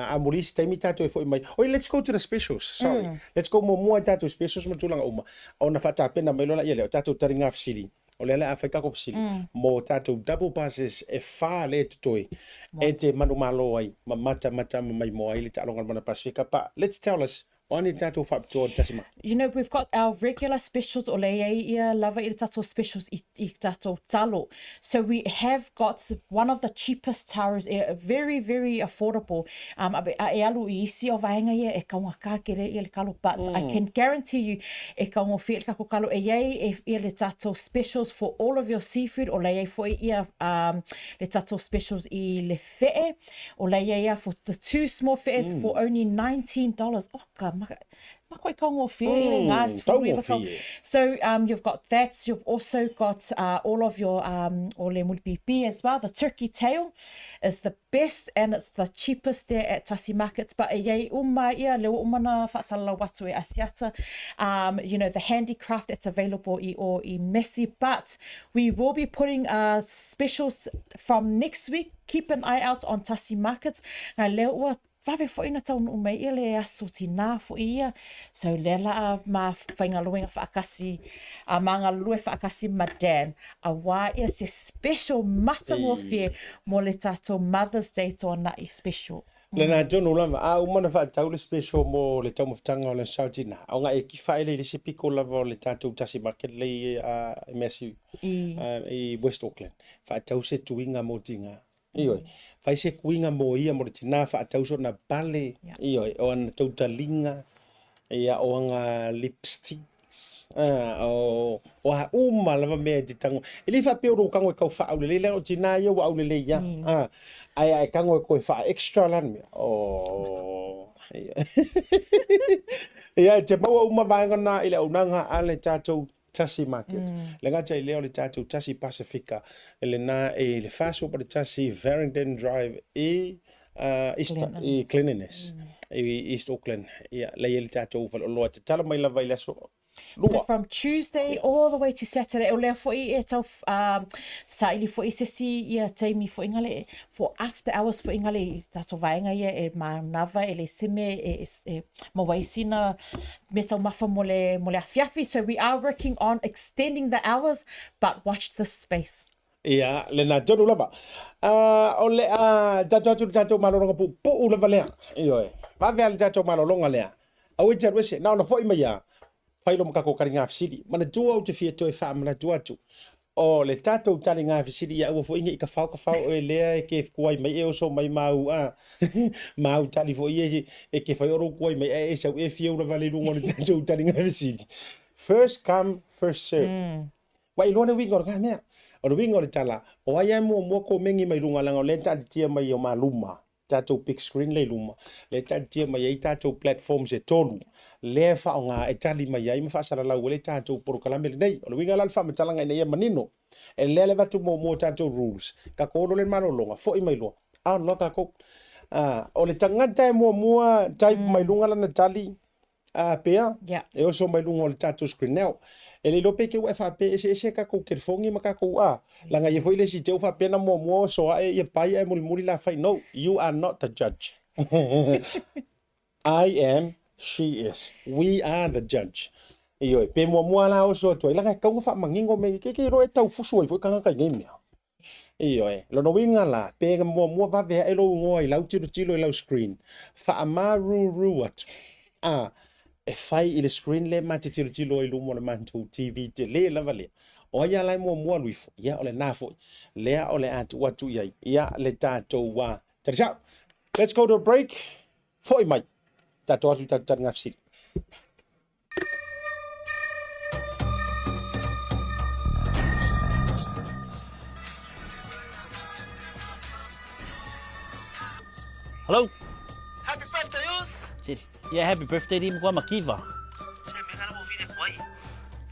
Amuli se taimi tatou e foi mai. Oi, let's go to the specials. Sorry. Let's go muamua i tatou specials ma tulaga uma. Ona faatapena mai loa laia lea o tatou taliga fesili. O lea o le a fai takou fesili mo tatou double passes e fa lea e totoe e te manumalo ai ma matamata ma maimoa ai le taaloga a le Moana Pasifika. But let's tell us o a ni tatou faapitoa o le tasi ma.
You know, we've got our regular specials o lea i ai ia lava i le tatou specials i, i tatou talo. So we have got one of the cheapest taros e very, very affordable. Um, a, a e alu i isi o vaega ia e kaungaka kele ia le kalo, but I can guarantee you e kaungofie le kako kalo e iai e, ia le tatou specials for all of your seafood o la iai foi ia um, le tatou specials i le fe'e o la iai ia for the two small fe'es for only $19. Oh ka maka, mako e kaungofie mm, i ngā
taugofie.
So um, you've got that. You've also got all of your um, o le mulipipi as well. The turkey tail is the best and it's the cheapest there at Tasi Markets. But e iai uma ia, le ua uma na whaasalalau atu e Asiata. Um, you know, the handicraft that's available i o i Messi. But we will be putting specials from next week. Keep an eye out on Tasi Markets. Ngai lea ua vave foi na taunuu mai ia le aso tinā foi ia. So lea la a ma faigaluega faakasi, a ma galulue faakasi ma Dan, auā ia se special matagofie mo le tatou Mother's Day tuana'i special.
Lena tonu lava, a uma ona faatau le special mo le taumafataga o le aso tinā, o nga e kifa ai le i le isi piko lava o le tatou tasi market le i a Massey i West Auckland. Faatau se tuiga mo tinā. Ioe. Fai se kuiga mo ia mo le tinā faatau sona pale, ioe, o ana tautaliga, ia, o aga lipsticks, a, o, o a uma lava mea e te tango. E le faapea o lou kago e kau faaaulelei leaga o tinā ia ua aulelei ia, a, ae a e kago e koe faa-extra la le mea, o, ia. Ia, e te maua uma vaega na i le auaunaga a le tatou Tasi Market. Le gata i lea o le tatou Tasi Pasifika, lena e le 41 Farringdon Drive i East, i Glen Innes, i East Auckland. Ia, lea i le tatou faleoloa. Tatala mai lava i le aso
lua. So from Tuesday all the way to Saturday, o lea foi e tau saili foi se isi ia taimi foi ngale, for after hours foi ngale i tatou vaega ia e manava, e le seme, e, e, e mawaisina me taumafa mo le, mo le afiafi. So we are working on extending the hours, but watch this space.
Ia, lena tonu lava. O le a tatou atu i le tatou malologa puupuu lava lea. Ioe. Vave lava le tatou malologa lea. Aua e te alu ese, na ona foi mai lava, fai loa ma tatou taliga fesili. Manatua ou te fia toe faamanatu atu, O le tatou taliga fesili ia aua foi ne i tafao tafao oe lea e ke kuai mai e oso mai mau a mau tali foi ia e ke fai o lou kuai mai ae e sau e fiu lava le luga o le tatou taliga fesili. First come, first serve. Ua iloa le uiga o lena mea. O le uiga o le tala, o ai lava e muamua komeni mai luga leaga o lea e taatitia mai o maluma. tatou big screen lea i luma, lea e taatitia mai ai tatou platforms e tolu, lea e faaaoga e tali mai ai ma faasalalau ai le tatou polokalame lenei. O le uiga la o le faamatalaga ina ia manino, e lea le avatu muamua o tatou rules, tatou o loa le malologa, foi mai loa, on loa tatou. O le tagata e muamua type mai luga lana tali, A pea, e oso mai luga o le tatou screen. Now, e le iloa pe te ua e faapea e eseese tatou telefoni ma tatou a, leaga ia foi le isi te ua faapea na muamua oso ae ia pai ae mulimuli la fai. No, you are not the judge. I am, she is. We are the judge. Ioe, pe muamua la oso atu ai, leaga e tatau ona faamanino mea nei, keikei loa e taufusu ai foi tagata i nei mea. Ioe, lona uiga la, pe muamua vave ae lou igoa i lau tilotilo i lau screen, faamaruru atu, a, e fai i le screen lea ma te tilotilo ai i luma o le matou TV tele lava lea. O ai a la e muamua alu ifo? Ia, o lena foi. Lea o le a tuu atu i ai, ia, le tatou a. Talisau! Let's go to a break. Foi mai. Tatou atu i tatou taliga fesili.
Hello.
Happy birthday, Us!
Said, yeah, happy birthday to him, ma kiva.
Se me ngala mo vile kuai.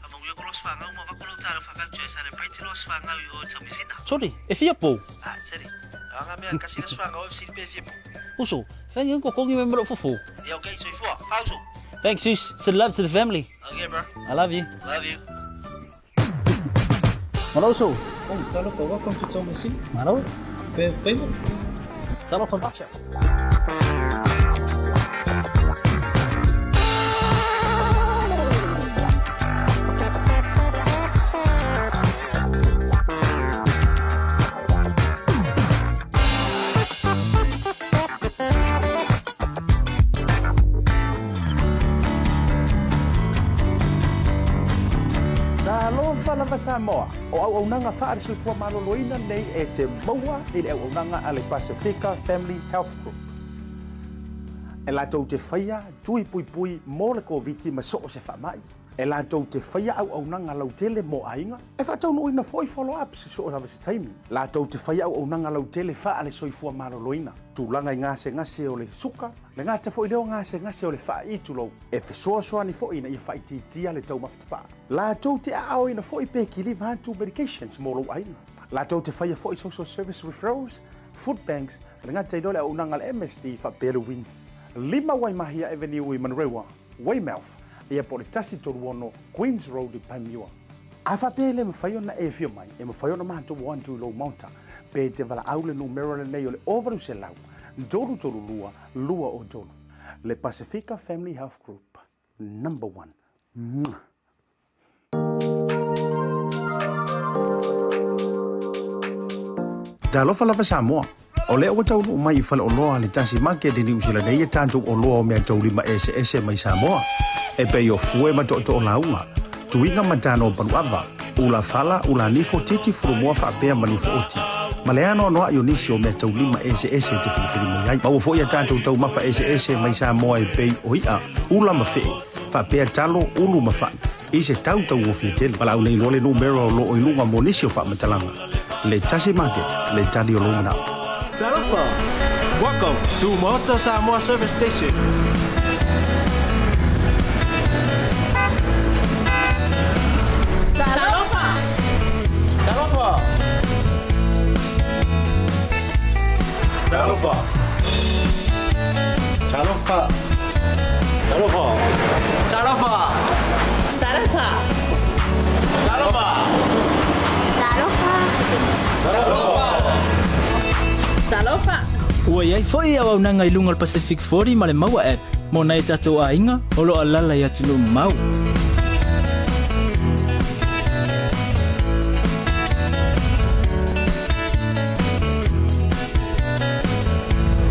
Fa mo yo kolos fa ngau ma va kolo talo fa fa tue celebrate los fa ngau i o tamisina.
Sorry, e fia pou.
Ah, seri. Anga mea kasi los fa ngau e fsili pe fia pou.
Uso, thank you ko kongi me mero fufu.
Ia, okay, soifua. Fauso.
Thanks, sis. Send love to the family.
Okay, bro.
I love you.
Love you.
Malo uso.
Oh, talofa, welcome to Tomasi.
Malo.
Pe payment.
Talofa voucher.
Talofa lava Samoa, o auaunaga faale-soifua maloloina nei e te maua i le auaunaga a le Pasefika Family Health Group. E latou te faia tui puipui mo le Koviti ma so o se faamai. E latou te faia auaunaga lautele mo aiga, e faataunuuina foi follow-ups i so o se taimi. Latou te faia auaunaga lautele faale-soifua maloloina, tulaga i gasegase o le suka, le gata foi lea o gasegase o le faai'i tulou, e fesoasoani foi ina ia faaitiitia le taumafa tapaa. Latou te aaoina foi pe kiliva atu medications mo lou aiga. Latou te faia foi social service referrals, food banks, le gata i lea o le auaunaga a le MSD faapea le WINZ. 5 Waimahia Avenue i Manurewa, Weymouth, ia po o le 136 Queens Road i Panmure. A faapea e le mafai ona e afio mai, e mafai ona matou o atu i lou maota, pe te valaau le numera lenei o le 800 332 203. Le Pasifika Family Health Group, number one. Mwah. Talofa lava Samoa. O lea ua taunuu mai i faleoloa a le Tasi Market i Niu Sila nei e tatou oloa o meataulima eseese mai Samoa, e pei o fue ma tootoo lauga, tuiga ma tano paluava, ula fala, ula nifo, titi furumoa faapea ma nifo oti. Ma le anoanoai o nisi o meataulima eseese e te filifili mai ai. Maua foi a tatou taumafa eseese mai Samoa e pei o i'a, ula ma fee, faapea talo, ulu ma fai, i se tau taugofie tele. Valaau nei loa le numera o loo i luga mo nisi o faamatalaga. Le Tasi Market, le tali o lou manao.
Talofa. Welcome to Maota Samoa Service Station.
Talofa!
Talofa.
Talofa. Talofa. Talofa.
Talofa.
Talofa!
Talofa.
Talofa! Talofa!
Ua iai foi auaunaga i luga o le Pacific 40 ma le Maua app mo nai tatou aiga o loo alaala i atunuu mamao.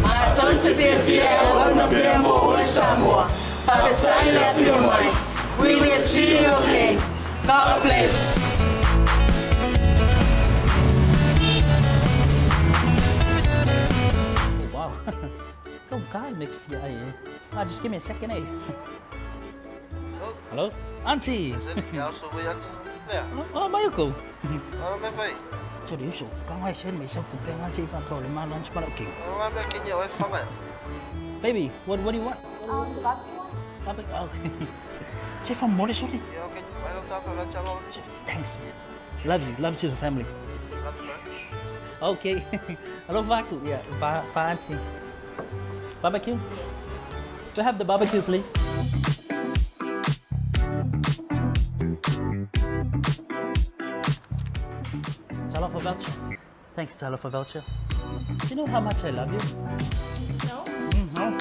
Matou te fiafia e auauna pea mo oe Samoa. Faafetai le afio mai. We will see you again. God bless.
Oh, wow. Go God make fia ai eh. Ah, just give me a second eh. Hello? Auntie. Oh, Mayuko. 这里手刚开始没想过变啊，这一番搞了嘛，乱七八糟给。Baby, what do you want?
The barbecue one?
Barbecue. Oh. 这份摩的兄弟。Thanks. Love you. Love to the family. Okay. Hello, Vaku. Yeah, va, va auntie. Barbecue? To have the barbecue, please. Talofa voucher. Thanks, Talofa voucher. Do you know how much I love you?
No.
No.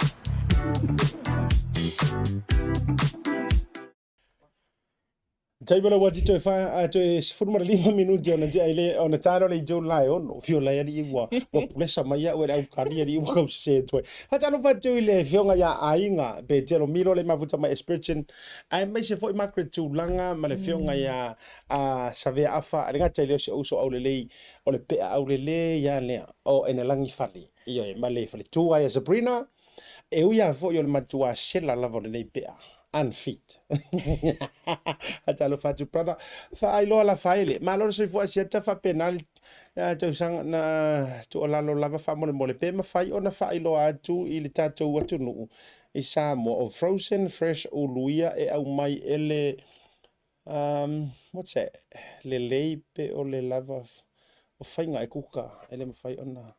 Taimi o le ua tito e wha, a toe 15 minuti ona tia ile ona tano le i lai ono fio lai ali ua ua pulesa mai au e le au kani ali ua kau se toe. Ha tano fa tu ile fionga ya aiga pe telo milo le mafuta mai Spurgeon ai mai se foi Margaret Tulanga ma le fionga ya a Savea Afa ale ngata ile o se uso au lelei o le pea au lele ya lea o ene langi fale. Ia e ma le fale tua ya Sabrina e uia foi o le matua sela lava o lenei pea. Unfit. Talofa atu brother. Faailoa la faele. Malo le soifua siata faapena le tausaga na tuualalo lava faamolemole pe mafai ona faailoa atu i le tatou atunuu i Samoa o frozen fresh ulu ia e aumai e le what's that lelei pe o le lava o faiga e kuka e le mafai ona.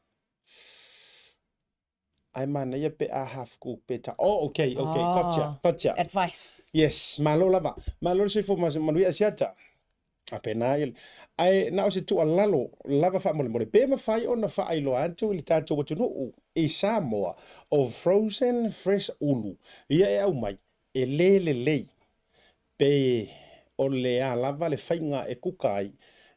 Ae manaia pe a half cook pe ta. Oh, okay, okay, oh, gotcha, gotcha.
Advice.
Yes, malo lava. Malo le soifua manuia Asiata. A pena ia. Ae na o se tuualalo lava faamolemole pe mafai ona faailoa atu i le tatou atunuu i Samoa o frozen fresh ulu ia e aumai e le lelei pe o le a lava le faiga e kuka ai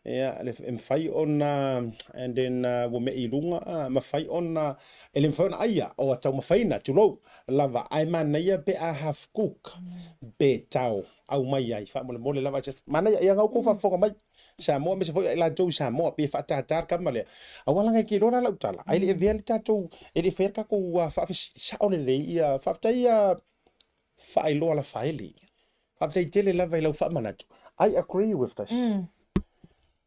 ia e mafai ona and then ua me'i i luga mafai ona e le mafai ona aia o taumafaina tulou lava ae manaia pe a half cook pe tao aumai ai faamolemole lava just manaia ia gau kou faafofoga mai Samoa aemaise foi ia i latou i Samoa pe faatātā le kama lea aua laga e te iloa la lau tala ae le i avea le tatou e le i faia le tatou faafesili sao lelei ia faafetai ia faailoa Lafaele. Faafetai tele lava i lau faamanatu. I agree with this. Mm.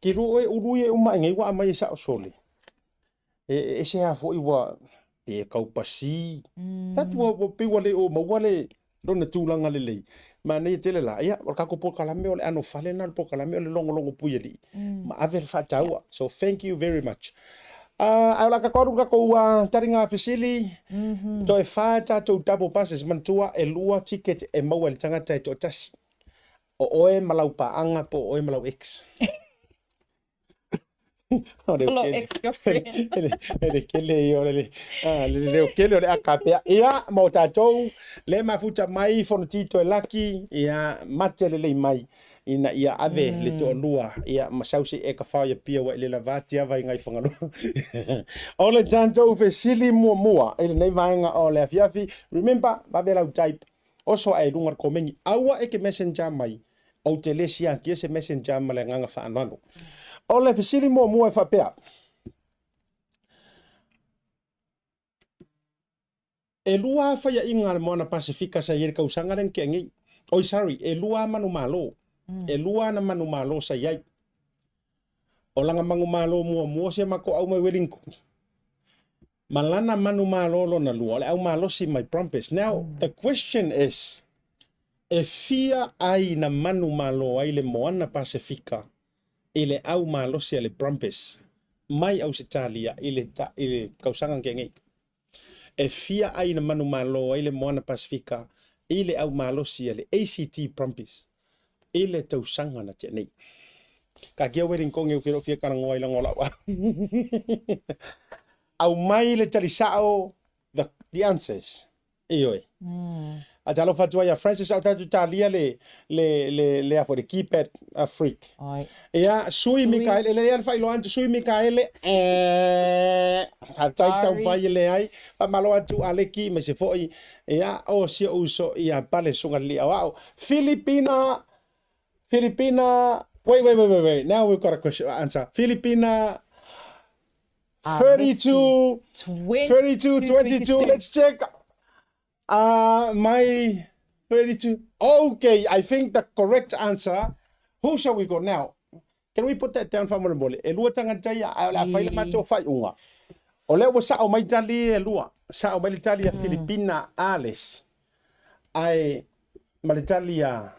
Ke lua oe ulu ia e uma nei ua aumai e sao sole. E ese lava foi ua pe kau pasi. Mm. Fatu ua ua pei ua le o maua le lona tulaga lelei. Manaia tele la. Ia, o le tatou polokalame o le ano fale na o le polokalame o le logologo puialii. Mm. Ma ave le faataua. Yeah. So thank you very much. Ae o le a tatou alu i le tatou taliga fesili. Toe fa tatou double buses. Manatua e lua ticket e maua e le tagata e toatasi. O oe ma lau paaga po o oe ma lau ex. O le
Lau ex-girlfriend.
E le kele ia o le le leo kele o le aka pea. Ia, mo tatou, le mafuta mai Fonoti Toelaki, ia mate lelei mai. ina ia ave le toalua ia ma sau se e ka fao ia pia ua i le lava tiava i ngai Fagaloa. O le tatou fesili muamua i lenei vaega o le afiafi, remember, vave lau type, oso ae i luga o le komeni, aua e ke messenger mai, ou te le siakia se messenger ma le agaga faaaloalo. O le fesili muamua e faapea, E lua a faiaʻiga a le Moana Pasefika sa i ai le kausaga lea na tea nei. Oi sorry, e lua a manumalo. E lua ana manumalo sa i ai. O lana manumalo muamua o si a matou au mai Wellington. Ma lana manumalo lona lua o le au malosi mai Brumbies. Now, the question is, e fia ai na manumalo ai le Moana Pasefika i le au malosi a le Brumbies mai Ausetalia i le, i le kausaga na tea nei? E fia ai na manumalo ai le Moana Pasefika i le au malosi a le ACT Brumbies i le tausaga na tea nei. Kaakia wedding konge u ke fia karangoa i laga o lau a. Aumai le tali sao, the answers. Ioe. A talofa atu ai ia Francis au tatou talia le le le le a foi le keypad a freak.
Ai.
Ia Sui Mikaele le ia le faailoa atu Sui Mikaele eh faafetai
Sorry.
taumafai e leai. Faamalo atu Aleki aemaise foi ia o si ou uso ia Pale Susuga Lelei Aoao. Filipina Filipina wait wait wait wait wait now we've got a question answer. Filipina 32 32 22 let's check uh my 32 okay I think the correct answer who shall we go now can we put that down faamolemole e lua tagata ia ae o le a fai le matou faaiuga o lea ua sao mai tali e lua sao mai le tali a Filipina Ales ae ma le tali a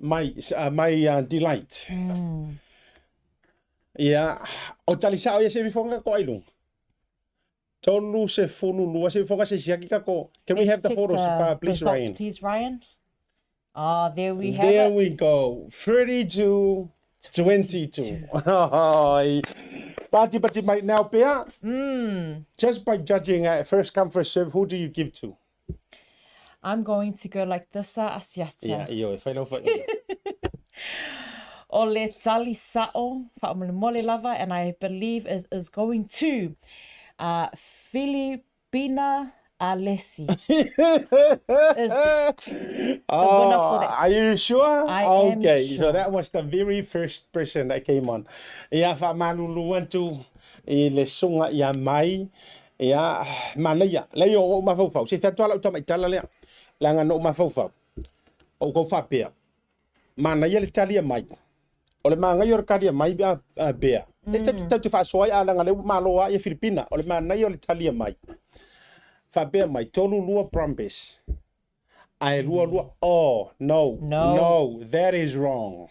mai mai Delight. Ia, o tali sao ia se ifoga ko ai luga. 32 se ifoga se siaki ka ko. Can we have the photos, please, Ryan?
Please, Ryan. Ah, there we have
There
it.
we go. 32 22. Ai. Pati pati mai now pea. Just by judging first come first serve, who do you give to?
I'm going to go like this a Asiata.
Ia, ioe, fai lau fai.
O le tali sa'o, faamolemole lava, and I believe it is going to uh, Filipina Alesi. is the, the winner for that.
Are you sure?
I am
okay, so
sure.
that was the very first person that came on. Ia faamalulu atu i le susuga ia Mai, ia, manaia, leai o ou mafaufau, se fea atu lava lau tamaitala lea, leaga na ou mafaufau, o ou faapea, manaia le talia mai. O le manaia o le talia mai a Bea, e tatou te faasoa ai a leaga o lea ua malo lava ia Filipina, o le manaia o le talia mai, faapea mai, 32 Brumbies, ae lua lua, oh, no,
No.
no, that is wrong.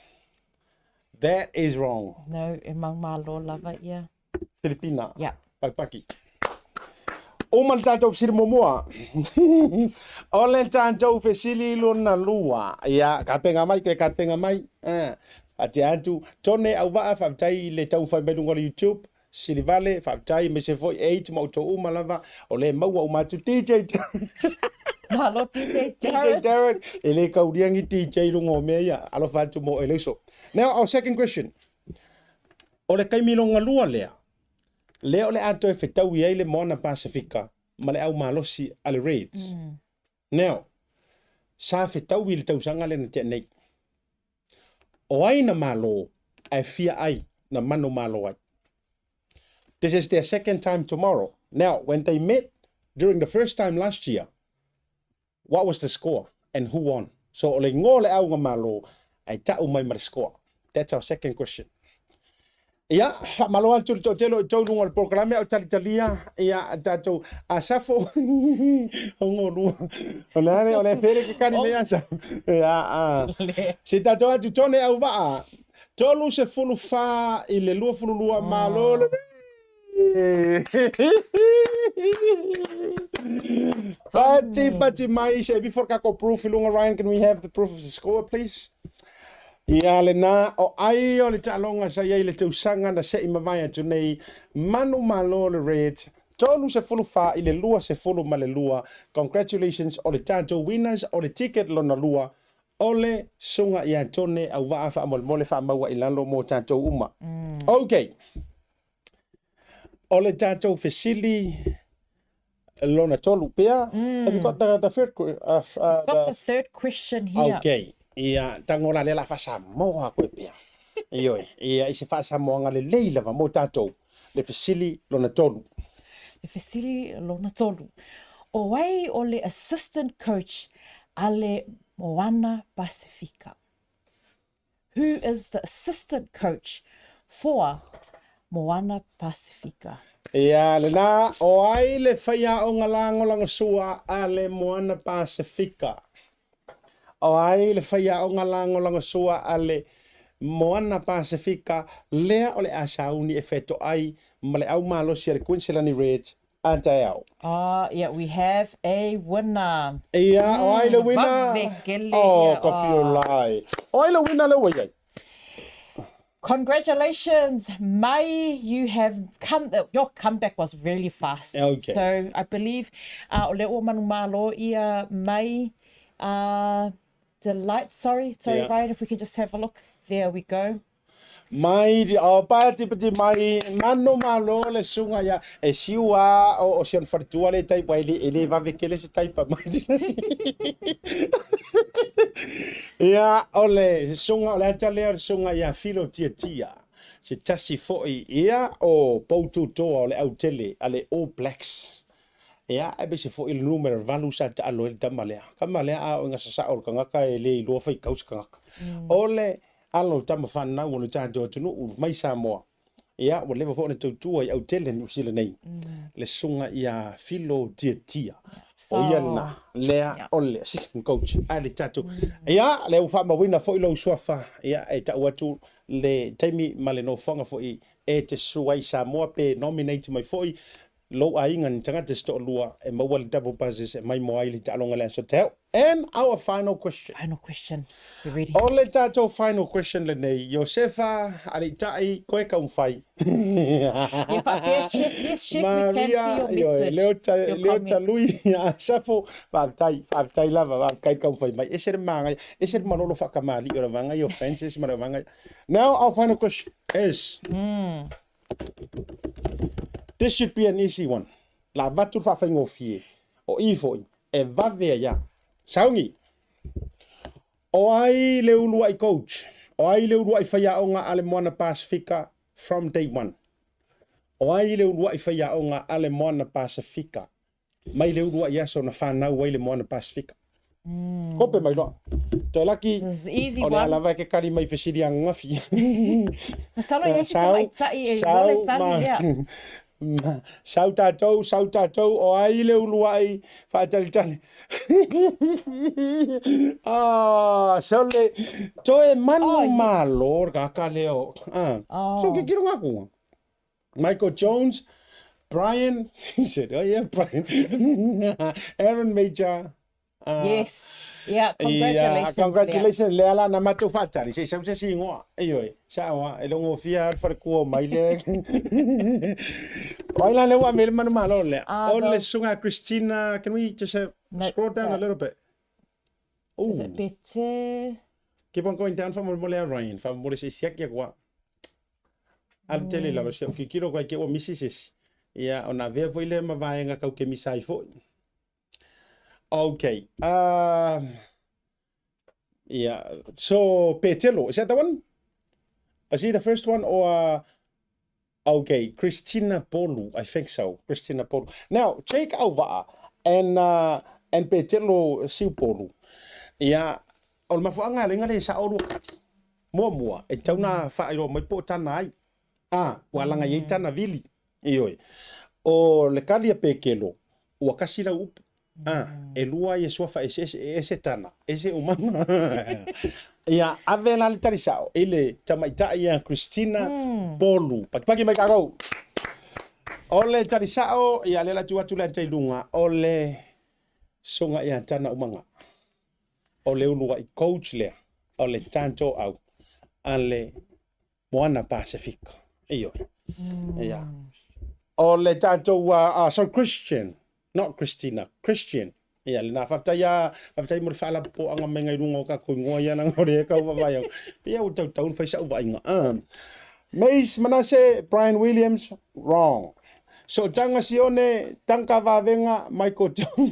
That is wrong.
No, e maumalo lava ia.
Filipina.
Yeah.
Paupaki. Uma le tatou fesili muamua. O le tatou fesili lona lua. Ia, kapenga mai koe kapenga mai. Ah, Atia atu, Tone Auvaa, faafetai i le taumafai mai luga o le YouTube. Silivale, faafetai, aemaise foi Eight ma outou uma lava, o lea e maua uma atu. DJ
Malo DJ
DJ
Jared.
Darren, e le kaulia ni DJ i luga o mea ia. Alofa atu mo e uso. Now, our second question. O le taimi lona lua lea, lea o le a toe fetaui ai le Moana Pasifika ma le au malosi a le Reds. Now, sa fetaui i le tausaga lea na tea nei. O ai na malo ae fia ai na manumalo ai? This is their second time tomorrow. Now, when they met during the first time last year, what was the score and who won? So, o le igoa o le auga malo ae tau mai ma le score. That's our second question. Ia, faamalo atu i le toatele o outou i luga o le polokalame a o talitalia ia tatou Asafo Ogolua. O le ale, o le fele ke kani me asa. Ia, a. Se tatou atu tone au vaa. 34 i le 22 malo le Pati pati mai se before kako proof i lunga Ryan can we have the proof of the score please? Ia lena, o ai o le taaloga sa i ai i le tausaga na se'i mavae atu nei, manumalo le Reds, 34 i le 22. Congratulations o le tatou winners o le ticket lona lua, o le Susuga ia Tone Auvaa faamolemole faamaua i lalo mo tatou uma. Ok. O le tatou fesili lona tolu pea. Have you got the third,
We've got the third question here.
Okay. Ia, tango la lea la faasamoa koe pea. Ioe, ia i se faasamoaga lelei lava mo tatou, le fesili lona tolu.
Le fesili lona tolu. O ai o le assistant coach a le Moana Pasifika? Who is the assistant coach for Moana Pasifika?
Ia, lena, o ai le faiaoga lagolagosua a le Moana Pasifika? O ai le faiaoga lagolagosua a le Moana Pasifika lea o le a sauni e fetoai ma le au malosi a le Queensland Reds a taeao?
Oh, yeah, we have a winner.
Ia, o ai le winner?
Vave kele
Oh,
ia.
ka whiolai. O ai le winner le ua i ai?
Congratulations, Mai. You have come, your comeback was really fast.
Okay.
So I believe o le ua manumalo ia Mai Delight. Sorry, sorry,
Yeah.
Ryan, if we can just have a look. There we go.
Mai, o pati pati mai, mano malo le sunga ia, e siu a o, o si on wharitua le taipa, e le, e le vave kele se taipa mai. Ia, o le sunga, o le ata lea o le sunga ia filo tia tia. Se tasi foi ia o poututoa o le autele a le All Blacks. Ia, e bese foi le numera valu sa taalo ai le tama lea. Tama lea a o inga sasao o le kangaka e le iloa faikau se kangaka. O le alo o tama whanau o le tatou atunuu mai Samoa. Ia, ua leva foi ona tautua i autele Niu Sila nei. Le susuga ia Filo Tiatia. O ia lena, lea o le assistant coach a le tatou. Ia, lea ua faamauina foi lou suafa, ia, e tau atu le taimi ma le nofoaga foi e te susu ai Samoa pe nominate mai foi lou aiga ni tagata se toalua e maua le double buzzers e maimoa ai le taaloga i le aso taeao. And our final question.
Final question. We ready?
O le tatou final question lenei, Iosefa, Aliitai, koe kaumafai.
Ia faapea, check, yes, check, we can see
Maria,
your
ioe,
message.
leo ta,
Your
leo
comment.
talui, Asafo, faafetai, faafetai lava, faafetai kaumafai mai. Ese le magaia, ese le malolo faakamali'i o le vaga ia o Francis ma le vaga ia. Now our final question is, This should be an easy one. La avatu le faafaigofie o i foi e vave ai a. Sauni! O ai le uluai coach? O ai le uluai faiaoga a le Moana Pasifika from day one? O ai le uluai faiaoga a le Moana Pasifika mai le uluai aso na fanau ai le Moana Pasifika? Kope mai loa. Toe laki,
This is easy
o le a
one.
lava e ke kali mai fesili angafi.
Masalo i ai se tamaitai e iloa le tali lea.
Sau tatou, sau tatou, o ai le uluai faatalitali. Ah, sole, toe manu
Oh, ye-
malo le kaka lea o. Ah.
Oh.
So ke kiro ngaku. Michael Jones, Brian, he said, oh yeah, Brian. Aaron Major.
Yes. Yeah, congratulations.
Yeah, congratulations. Lea la na matou faatali, se i sau se isi igoa. Ioe, sao lava, e le gofie lava le falekua o mai le. O ai la lea ua ame ai le manumalo lea?
Ah,
O le
the-
susuga a Christina, can we just have,
No,
scroll down a little bit?
Is it
Ooh.
Bete?
Keep on going down faamolemole a Ryan, faamolemole se i siaki atu lava. Alu tele i lalo, si au kikilo koe ke ua misi se isi. Ia, ona avea foi lea ma vaega kau ke misa ai foi. Okay. Yeah. So, Petelo, is that the one? Is he the first one or... okay, Christina Polu, I think so. Christina Polu. Now, Jake Auva'a and, and Petelo Siupolu. Ia, o le mafuaaga a le iga le sa'o lua kali. Muamua, e tatau ona faailoa mai po o tana ai. A, ua alaga i ai tana vili. Ioe. O le kali a Pekelo, ua kasi lau upu. A, e lua ia suafa eseese, e ese tana, ese umana. Ia, ave la le tali sa'o i le tamaitai ia Christina Polu. Pakipaki mai kākou. O le tali sa'o, ia lea la tuu atu le ata i luga, o le susuga ia Tana Umaga. O le uluai coach lea o le tatou a le Moana Pasefika. Ioe. Ia. O le tatou sorry, Christian, not Christina, Christian. Ia, lena, faafetai a, faafetai mo le faalapopoaga mai i luga o kakou igoa ia leaga o lea e kau vaavaai au. Pei ua tautau ona fai sau vaaiga. Mace Manase, Brian Williams, wrong. Sootaga Sione, Tanka Vavega, Michael John.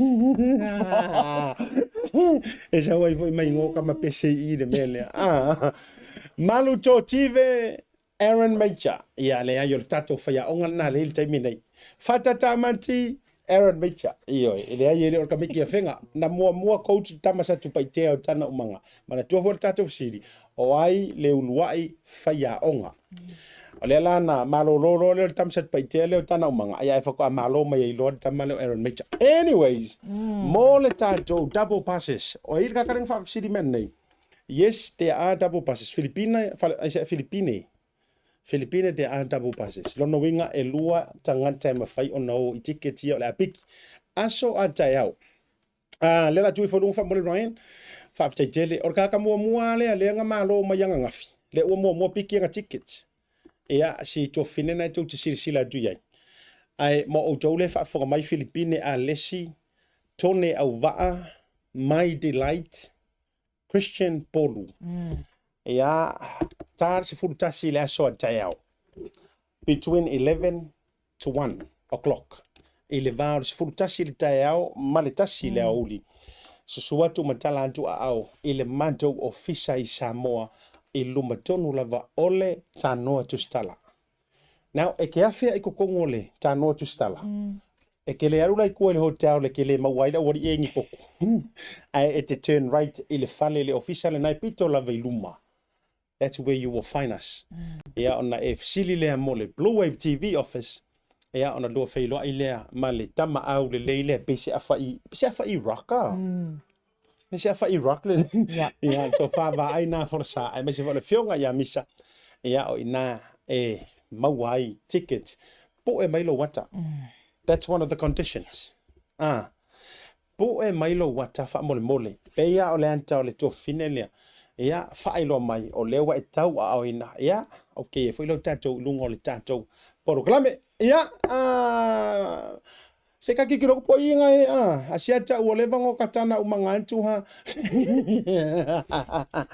E sau ai foi mai igoa ka ma pese i i le mea lea. Malu Totive, Aaron Major. Ia, leai, o le tatou faiaoga lena lea i le taimi nei. Fatata Manti, Aaron Major. Ioe, e leai e le o le Kamiki Afega. Na muamua coach le tama sa Tupaitea o tana umaga. Manatua foi le tatou fesili, o ai le uluai faiaoga? O lea la na malolo loa lea o le tama sa Tupaitea lea o tana umaga, ia ae faatoa malo mai ai loa le tama lea o Aaron Major. Anyways, mo le tatou double passes, o ai le kakalega faafesili mea nei? Yes, there are double passes. Filipina, Filipine. Filipine there are double passes. Lona uiga e lua tagata e mafai ona o i tickets ia o le a piki. Aso a taeao. Ah, lea la tuu ifo i luga faamolemole Ryan. Faafetai tele. O le kaka muamua lea lea na malo mai ananafi. Lea ua muamua piki ana tickets. Ia, si tuafafine lena e tou te silasila atu i ai. Ae mo outou lea e faafofoga mai Filipine a lesi Tone Auvaa, My Delight, Christian Polu. Ia, ta le 11 i le aso a taeao. Between 11 to 1 o'clock. I le va o le 11 i le taeao ma le 1 i le aoauli. Susu atu ma tala atu aao i le matou ofisa i Samoa i luma tonu lava o le Tanoa Tusitala. Now, e ke afe i totonu o le Tanoa Tusitala. E ke le alu la i tua i le hotel e ke le maua ai le aualii e ni poku. Ae e te turn right i le fale i le ofisa lena e pito lava i luma. That's where you will find us. Ia ona e fesili lea mo le Blue Wave TV office, ia ona lua feiloai lea ma le tama au lelei lea pei se afa i, pei se afa i rock a. Pei se afa i rock le. Ia to whāwā ai nā forosa, aemaise foi o le afioga ia Misa, ia o ina e maua ai ticket. Poe mai lou ata. That's one of the conditions. Ah. Poe mai lou ata faamolemole. Pei lava o le ata o le tuafafine lea. Ia, faailoa mai, o lea ua e tauaaoina. Ia, okay e foi lau tatou i luga o le tatou polokalame. Ia, ah, se ka kikilo ko poi inga e a asia ua leva ngo katana umanga atu ha.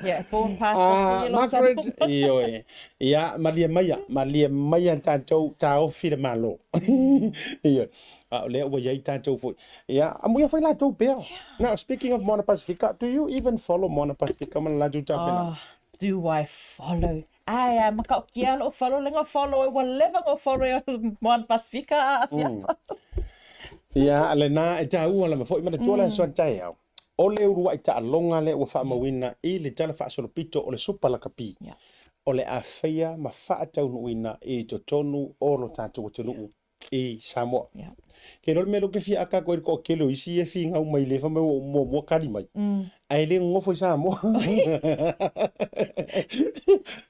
Yeah, phone pass.
Ah, Margaret, ioe. Ia, malie maia, malie maia tatou taofi le malo. Ioe. A o lea ua iai tatou foi. Ia, amuia foi latou pea. Now, speaking of Moana Pasifika, do you even follow Moana Pasifika ma le latou tapena?
Oh, do I follow? Ai, a maka o kia lo follow lenga follow e ua leva ngo follow e Moana Pasifika a Asiata.
Ia, lena e taua lava foi manatua le aso a taeao. O le uluai taaloga lea ua faamauina i le tala faasolopito o le Supa Lakapi, o le a faia ma faataunuuina i totonu o lo tatou atunuu. I Samoa. Ke iloa le mea lea ou te fia aka atu ai i le toatele o isi ia e finau mai lea fai mai ua ou muamua kali mai, ae le nonofo i Samoa.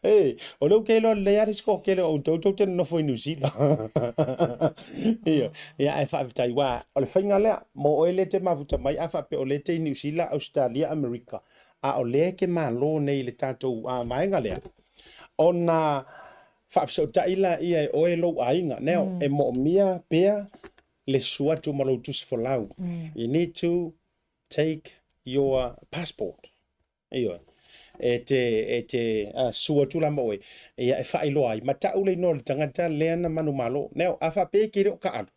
E, o lea ou te iloa lelei lava le isi toatele o outou tou te nonofo i Niu Sila. Ioe. Ia ae faafetai aua o le faiga lea mo oe lea e te mafuta mai a faapea o lea e te i Niu Sila, Ausetalia, Amerika, a o lea e te malo nei i le tatou vaega lea, ona faafesootai laia e oe lou aiga. Now, e moomia pea le susu atu ma lou tusi folau. You need to take your passport. Ioe. E te, e te susu atu la ma oe, ia e faailoa ai, ma tau le igoa o le tagata lea na manumalo. Now, a faapea e te le o taalu,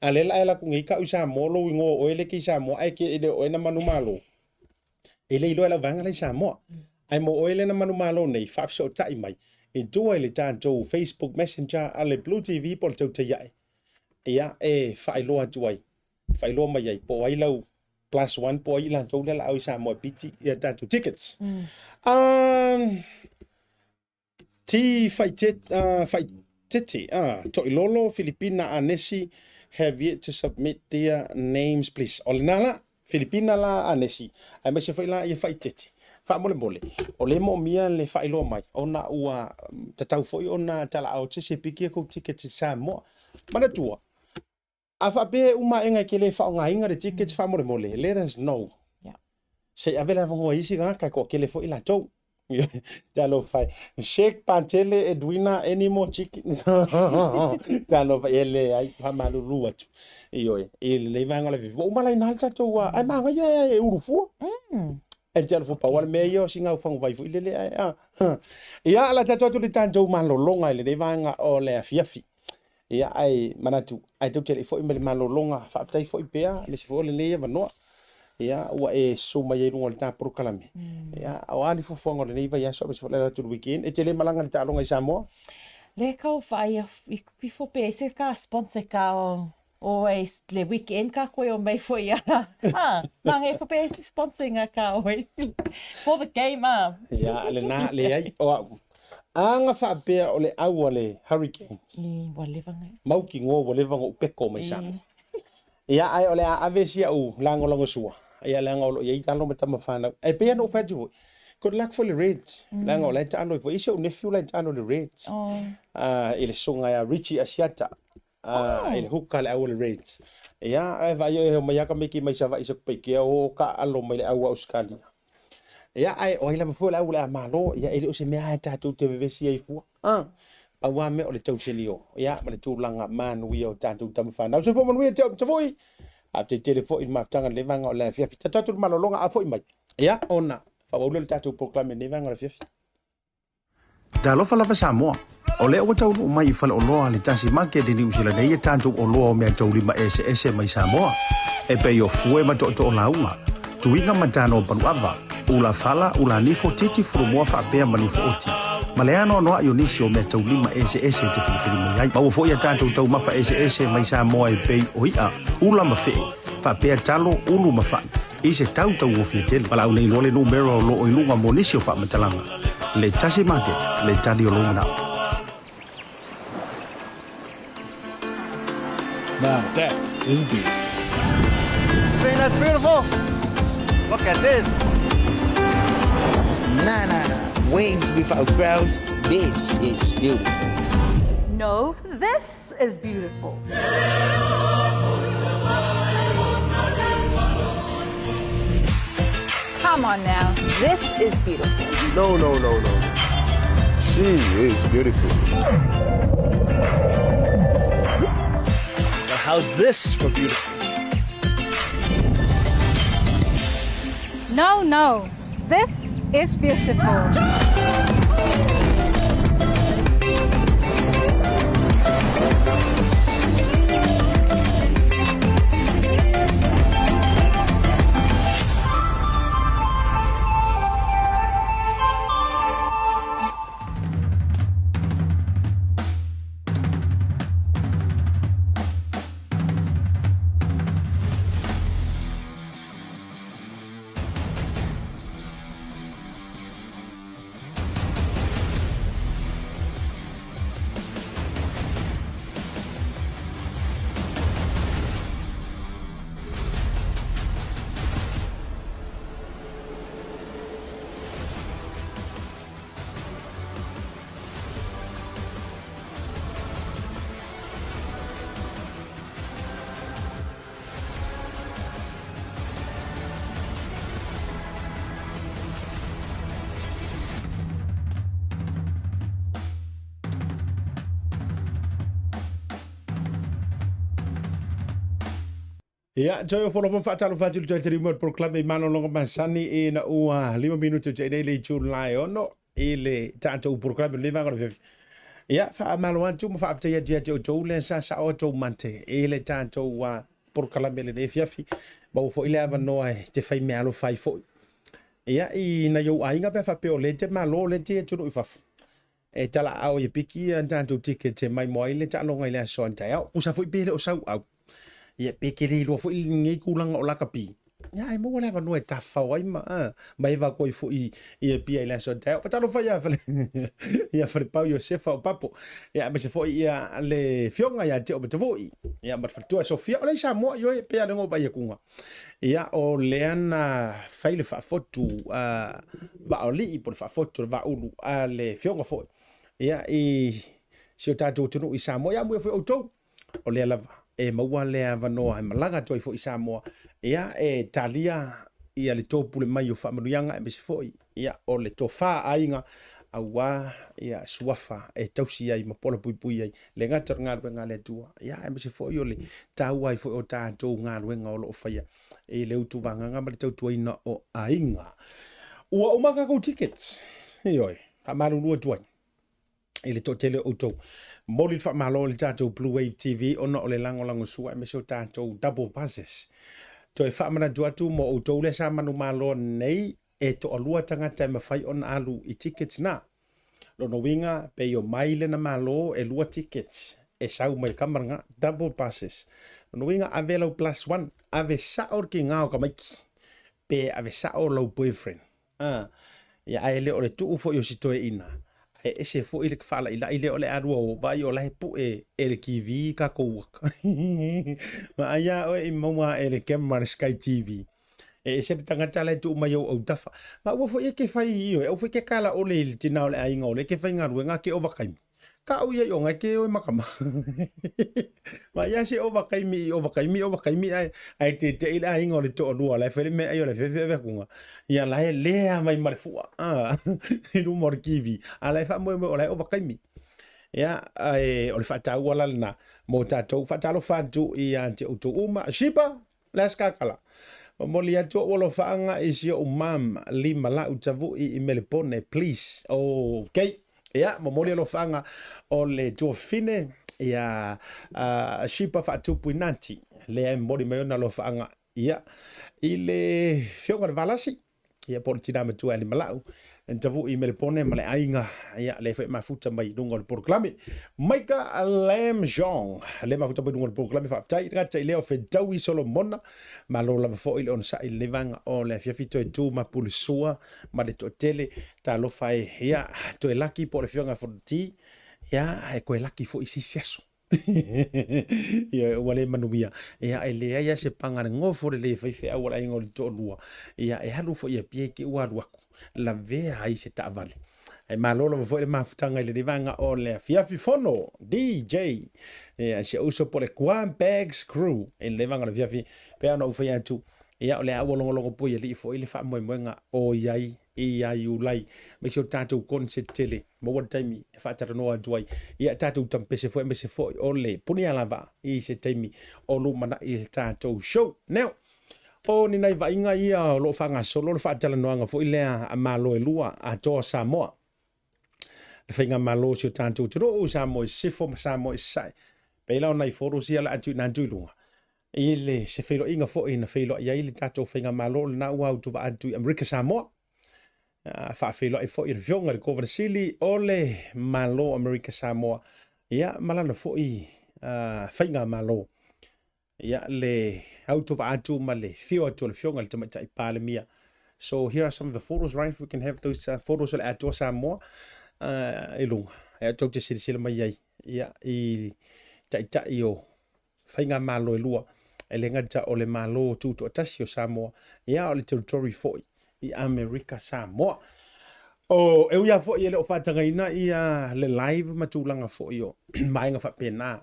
a lea la e alu atu nei tau i Samoa lou igoa o oe lea e te i Samoa ae e le o oe na manumalo, E le iloa e lau vaega la i Samoa. Ae mo oe lea na manumalo nei, faafesootai mai i tua i le tatou Facebook Messenger a le Blue TV po o le Tautai Ae, ia e faailoa atu ai, faailoa mai ai po o ai lau plus one po o ai i latou lea la au i Samoa e piti ia tatou tickets. T Whaitete, Toilolo, Filipina Anesi have yet to submit their names please. O lena la, Filipina la Anesi, aemaise foi la ia Whaitete. Faamolemole, o lea e moomia le faailoa mai, ona ua tatau foi ona talaao se isi e piki a kou tickets i Samoa. Manatua, A faapea e uma aega e te le faaaogaina le tickets faamolemole, let us know. Se i ave le avanoa i isi tagata e toatele foi latou. Talofa e. Sheik Patele Edwina any more chicken? Talofa e leai, faamalulu atu. Ioe, i lenei vaega o le afiafi. Ua uma la ina le tatou, ai manaia e ulu fua. E te alofa pau a le mea ia o sina faguvai foi lele ae a. Ia, o le a tatou atu i le tatou malologa i lenei vaega o le afiafi. Ia, ae manatu, ae tou te le i foi mai le malologa, faafetai foi pea, aemaise foi o lenei avanoa. Ia, ua e susu mai ai i luga o le ta polokalame. Ia, o a ni fuafuaga o lenei vaiaso aemaise foi o le ala atu i le weekend? E te le malaga i le taaloga i Samoa?
Le kau whaia ifo pe ese ka sponsor ka o e le weekend ka koe o mei foi a. Ah, mange fo pe ese sponsor nga ka oi. For the game ah.
Ia, le na le ai o au. Aga faapea o le au a le Hurricanes.
Ua leva ngai.
Mautinoa ua leva ona ou peko mai Samoa. Ia, ae o le a ave si au lagolagosua, ia leaga o lo o i ai alo ma tama fanau. Ae pei lava ona ou fai atu foi, good luck for le Reds, leaga o la e taalo ai foi. E i ai si ou nephew la e taalo i le Reds, i le susuga ia Richie Asiata, i le huka a le au a le Reds. Ia, ae vaai oe e omai lava tamaiti mai Savaii i Satupaitea o taaalo mai le au a Ausetalia. Ia, ae o ai lava foi o le au o le a malo, ia e le o se mea lava tatou te vevesi ai fua. Pau lava mea o le tausinio, ia, ma le tulaga manuia o tatou tama fanau. Soifua manuia te au Savaii! Faafetai tele foi i le mafutaga i lenei vaega o le afiafi. Tatou atu i le malologa a foi mai, ia, ona faaauau lea o le tatou polokalame i lenei vaega o le afiafi. Talofa lava Samoa! O lea ua taunuu mai i faleoloa a le Tasi Market i Niu Sila nei a tatou oloa o meataulima eseese mai Samoa, e pei o fue ma tootoo lauga, tuiga ma tano paluava, ula fala, ula nifo, titi fulumoa faapea ma nifo oti, ma le anoanoai o nisi o meataulima eseese e te filifili mai ai. Maua foi a tatou taumafa eseese mai Samoa e pei o i'a, ula ma fe'e, faapea talo, ulu ma fa'i, i se tau tauofie tele. Valaau nei loa le numera o lo o i luga mo nisi o faamatalaga. Le Tasi Market, le tali o lou manao.
Now that is beautiful.
Think that's beautiful? Look at this.
Nah, nah, nah. Waves without crowds. This is beautiful.
No, this is beautiful.
Come on now, this is beautiful.
No, no, no, no. She is beautiful.
Now how's this for beautiful?
No, no, this is beautiful.
Ia, toe o folo faatalofa atu i le toe taliu mai o le polokalame i malologa masani ina ua 5 minute o te nei le itu la e ono i le tatou polokalame o lenei vaega o le afiafi. Ia, faamalo atu ma faafetai atu ia te outou lea sa sao outou mate i le tatou polokalame i lenei afiafi. Maua foi le avanoa e te fai meaalofa ai foi. Ia, i nai ou aiga pe a faapea o lea e te malo, o lea e te atunuu i fafo. E talaaao i piki ia tatou ticket e maimoa ai le taaloga i le aso a taeao. Pusa foi pe le o sau au. Ia pe ke le iloa foi lenei tulaga o lakapi. Ia ae maua le avanoa e tafafao ai ma ma eva atu ai foi i Apia i le aso a taeao. Faatalofa ia fale ia Falepau Iosefa o Papo. Ia aemaise foi ia le Fioga ia te o Matavui. Ia ma le faletua Sofia o lea i Samoa ioe pe a le ngo vai akuga. Ia o lea na fai le faafotu a Vaaolii po o le faafotu o le Vaaulu a le Fioga foi ia i si o tatou atunuu i Samoa. Ia amuia foi outou o lea lava e maua le avanoa e malaga atu ai foi i Samoa ia e talia ia le topule mai o faamanuiaga aemaise foi ia o le tofa a aiga aua ia suafa e tausi ai ma pola puipui ai le gata o le galuega a le Atua ia aemaise foi o le taua ai foi o tatou galuega o lo o faia i le utuvagaga ma le tautuaina o aiga. Ua uma tatou tickets, ioe, faamalulu atu ai i le toatele o outou. Momoli le faamalo i le tatou Blue Wave TV ona o le lagolagosua aemaise o tatou double passes. Toe faamanatu atu mo outou lea sa manumalo nei e toalua tagata e mafai ona alu i tickets na. Lona uiga pe i omai lena malo e lua tickets e sau mai le kama lena, double passes. Lona uiga ave lau plus one, ave sao le tiga o tamaiti pe ave sao lau boyfriend. A, ia ae le o le tuu foi o si toeaina, ae ese foi le faalailai lea o le a lua o vaai o la e pue e le TV tatou aka. Vaai a oe i maua ae le camera le Sky TV. E ese le tagata la e tuu mai ou autafa. Ma ua foi e ke fai i oe, au foi ke kala ole i le tina o le aiga o le ke faigaluega ke ovakaimi. Ka au ia i onga ke oe makama. Ma ia se ovakaimi i ovakaimi ovakaimi ae ae te te i le aiga o le toalua la e fai le mea ai o le fefe ave akuga. Ia la e lea mai ma le fua. Ah, i luma o le TV. A la e faamoemoe o la e ovakaimi. Ia, ae o le faataua la lena mo tatou. Faatalofa atu ia te outou uma. Shiba, Le a se kakala. Momoli atu ou alofaaga i si ou mum lima lau tavui i Melepone please. Ok. Ia, momoli alofaaga o le tuafafine ia uh, Shipa Faatupu Inati lea e momoli mai ona alofaaga ia i le fioga le Valasi ia po o le tina matua e Limalau tavui i Melepone ma le aiga ia le foi mafuta mai i luga o le polokalame. Maika Lam Jong le mafuta mai i luga o le polokalame faafetai gata i lea o Fetaui Solomona malo lava foi le onosai i lenei vaega o le afiafi toe tu ma Pulisua ma le toatele talofa e ia toe laki po o le afioga Fonoti ia e toe laki foi i se isi aso. Ia, ua le manuia. Ia, e leai lava se paga le gofo lelei e faifeau a le aiga o le toalua. Ia, e alu foi i Apia i te ua alu atu, lavea ai se taavale. Ae malo lava foi le mafutaga i lenei vaega o le afiafi fono, DJ, ia, si ou uso po o le Guam Bags Crew i lenei vaega o le afiafi. Pei ona ou fai atu, ia, o lea ua logologo pui alii foi le faamoemoega o i ai ia Iulai, aemaise o le tatou concert tele, maua le taimi e faatalanoa atu ai ia tatou tampese foi aemaise foi o le punia lava i se taimi o lumanai i le tatou show. Now, o ni nai vaaiga ia o lo o faagasolo le faatalanoaga foi lea a Malo e lua, Atoa Samoa, le faigamalo o si o tatou atunuu, Samoa i Sisifo ma Samoa i Sasae. Pei la o nai photos ia o le a tuuina atu i luga i le se feiloaiga foi na feiloai ai le tatou faigamalo lena ua autovaa atu i Amerika Samoa. Faafeiloai foi i le Afioga i le Kovana Sili o le Malo o Amerika Samoa, ia ma lana foi faigamalo. Ia le autovaa atu ma le fio atu o le Afioga i le Tamaitai Palemia. So here are some of the photos, right? If we can have those photos o le Atoa Samoa i luga. E tou te silasila mai ai ia, i taitai o faigamalo e lua, e le gata o le Malo Tutoatasi o Samoa, ia o le territory foi i Amerika Samoa. O, e ui lava foi e le o faatagaina ia le live ma tulaga foi o vaega faapena,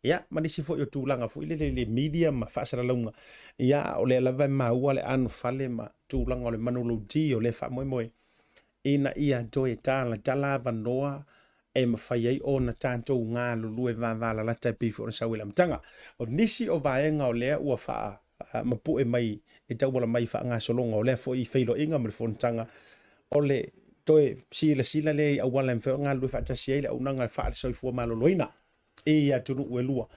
ia ma nisi foi o tulaga foi lele i le media ma faasalalauga, ia o lea lava e maua le anofale ma tulaga o le manulauti o lea faamoemoe ina ia toe talatala avanoa e mafai ai ona tatou galulue vavalalata e pei foi ona sau i le amataga. O nisi o vaega o lea ua faamapue mai e tauala mai i faagasologa o lea foi feiloaiga ma le fonotaga, o le toe silasila lea i auala e mafai ona galulue faatasi ai le auaunaga faale-soifua maloloina i atunuu e lua.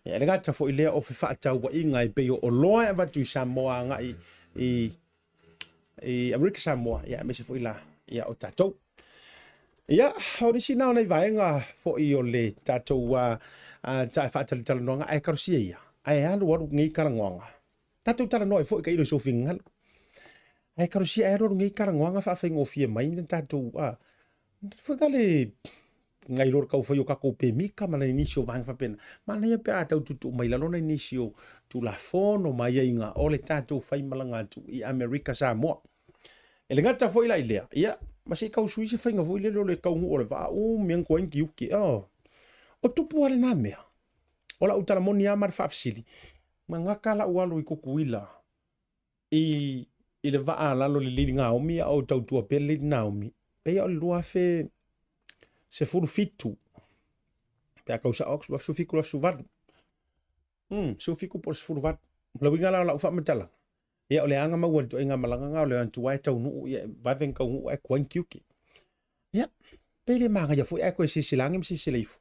E le gata foi lea o fefaatauaiga e pei o oloa e avatu i Samoa agai i Amerika Samoa, ia aemaise foi la ia o tatou. Ia, o nisi na o nai vaega foi o le tatou ta faatalatalanoaga, ae talosia ia, ae alu alu nei talanoaga. Tatou talanoa ai foi tailo i sou finagalo. Ae talosia ae alu alu nei talanoaga faafaigofie mai na tatou foi ka le nai lo le tau fai o tatou pemita ma nai nisi o vaega faapena. Manaia pe a tau tuutuu mai lalo nai nisi o Tulafono ma aiaiga o le tatou faimalaga atu i Amerika Samoa. E le gata foi la i lea, ia, ma se i tau sui se faiga foi lele o le taunuu o le vaa, umi atu ai ni tiute. Oh, o tupu lava lena mea. O lau tala moni lava ma le faafesili, gagata lau alu i Tutuila i, i le vaa a lalo i le Lady Naomi a o tautua pea le Lady Naomi, pei o le 2017, pe a tau sao atu, 2017, 2018. 17 po o le 18. O le uiga la o lau faamatalaga, ia o le aga maua i le ituaiga malaga na o le atu e taunuu, ia e vave ona taunuu ae tuai ni tiute. Ia, pe le manaia foi ae toe silasila ane ma silasila ifo.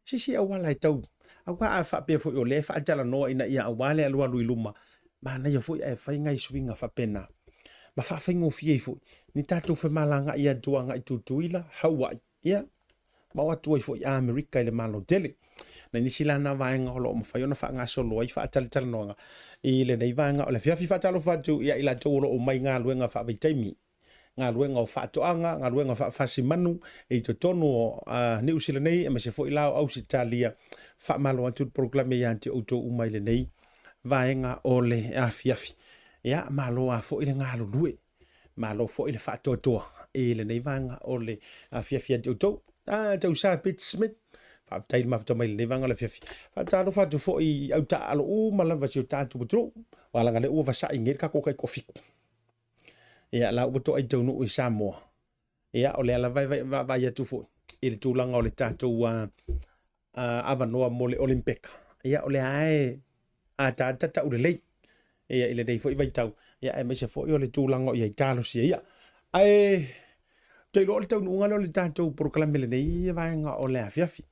Se isi auala e tau, aua a faapea foi o lea e faatalanoa ina ia aua le alualu i luma, manaia foi ae fai nai suiga faapena. Ma faafaigofie ai foi ni tatou femalagaai atu agai Tutuila, Hawaii, ia, ma o atu ai foi i Amerika i le Malo tele. Nai nisi la na vaega o lo o mafai ona faagasolo ai faatalatalanoaga i lenei vaega o le afiafi. Faatalofa atu ia i latou o lo o mai galuega faavaitaimi, galuega o faatoaga, galuega faafasimanu i totonu o Niu Sila nei, aemaise foi la o Ausetalia. Faamalo atu le polokalame ia te outou uma i lenei vaega o le afiafi. Ia, malo a foi le galulue. Malo foi le faatoatoa i lenei vaega o le afiafi ia te outou. Ah, tausa Pete Smith. Faafetai le mafuta mai i lenei vaega o le afiafi. Faatalofa atu foi i au taaalo uma lava si o tatou atunuu. Aua leaga lea ua vasai nei le tatou taitoafitu. Ia, la ua toai taunuu i Samoa. Ia, o lea lava e vaavaai atu foi i le tulaga o le tatou avanoa mo le Olimpeka. Ia, o lea e ataata taulelei ia, i lenei foi vaitau, ia, aemaise foi o le tulaga o i ai talosia ia. Ae ou te iloa o le taunuuga lea o le tatou polokalame lenei vaega o le afiafi.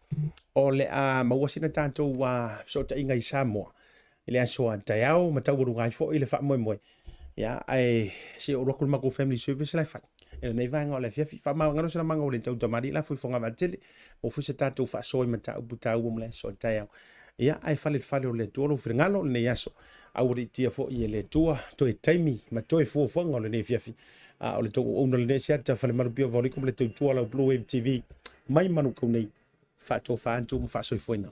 O le a maua sina tatou fesootaiga i Samoa i le aso a taeao ma taualuga ai foi le faamoemoe. Ia, ae se i ou alu atu i le matou family service la e fai i lenei vaega o le afiafi. Faamagalo se lamaga ua le tautamalii la foi Fogavatele, maua foi se tatou faasoa i mataupu taua mo le aso a taeao. Ia, ae fale i le fale o le Atua lou finagalo i lenei aso. Aualiitia foi e le Atua toe taimi ma toe fuafuaga o lenei afiafi. A o le tou auauna lenei Asiata Falemalupia o Vaoliko ma le tautua lau Blue Wave TV mai Manukau nei, faatofa atu ma faasoifuaina.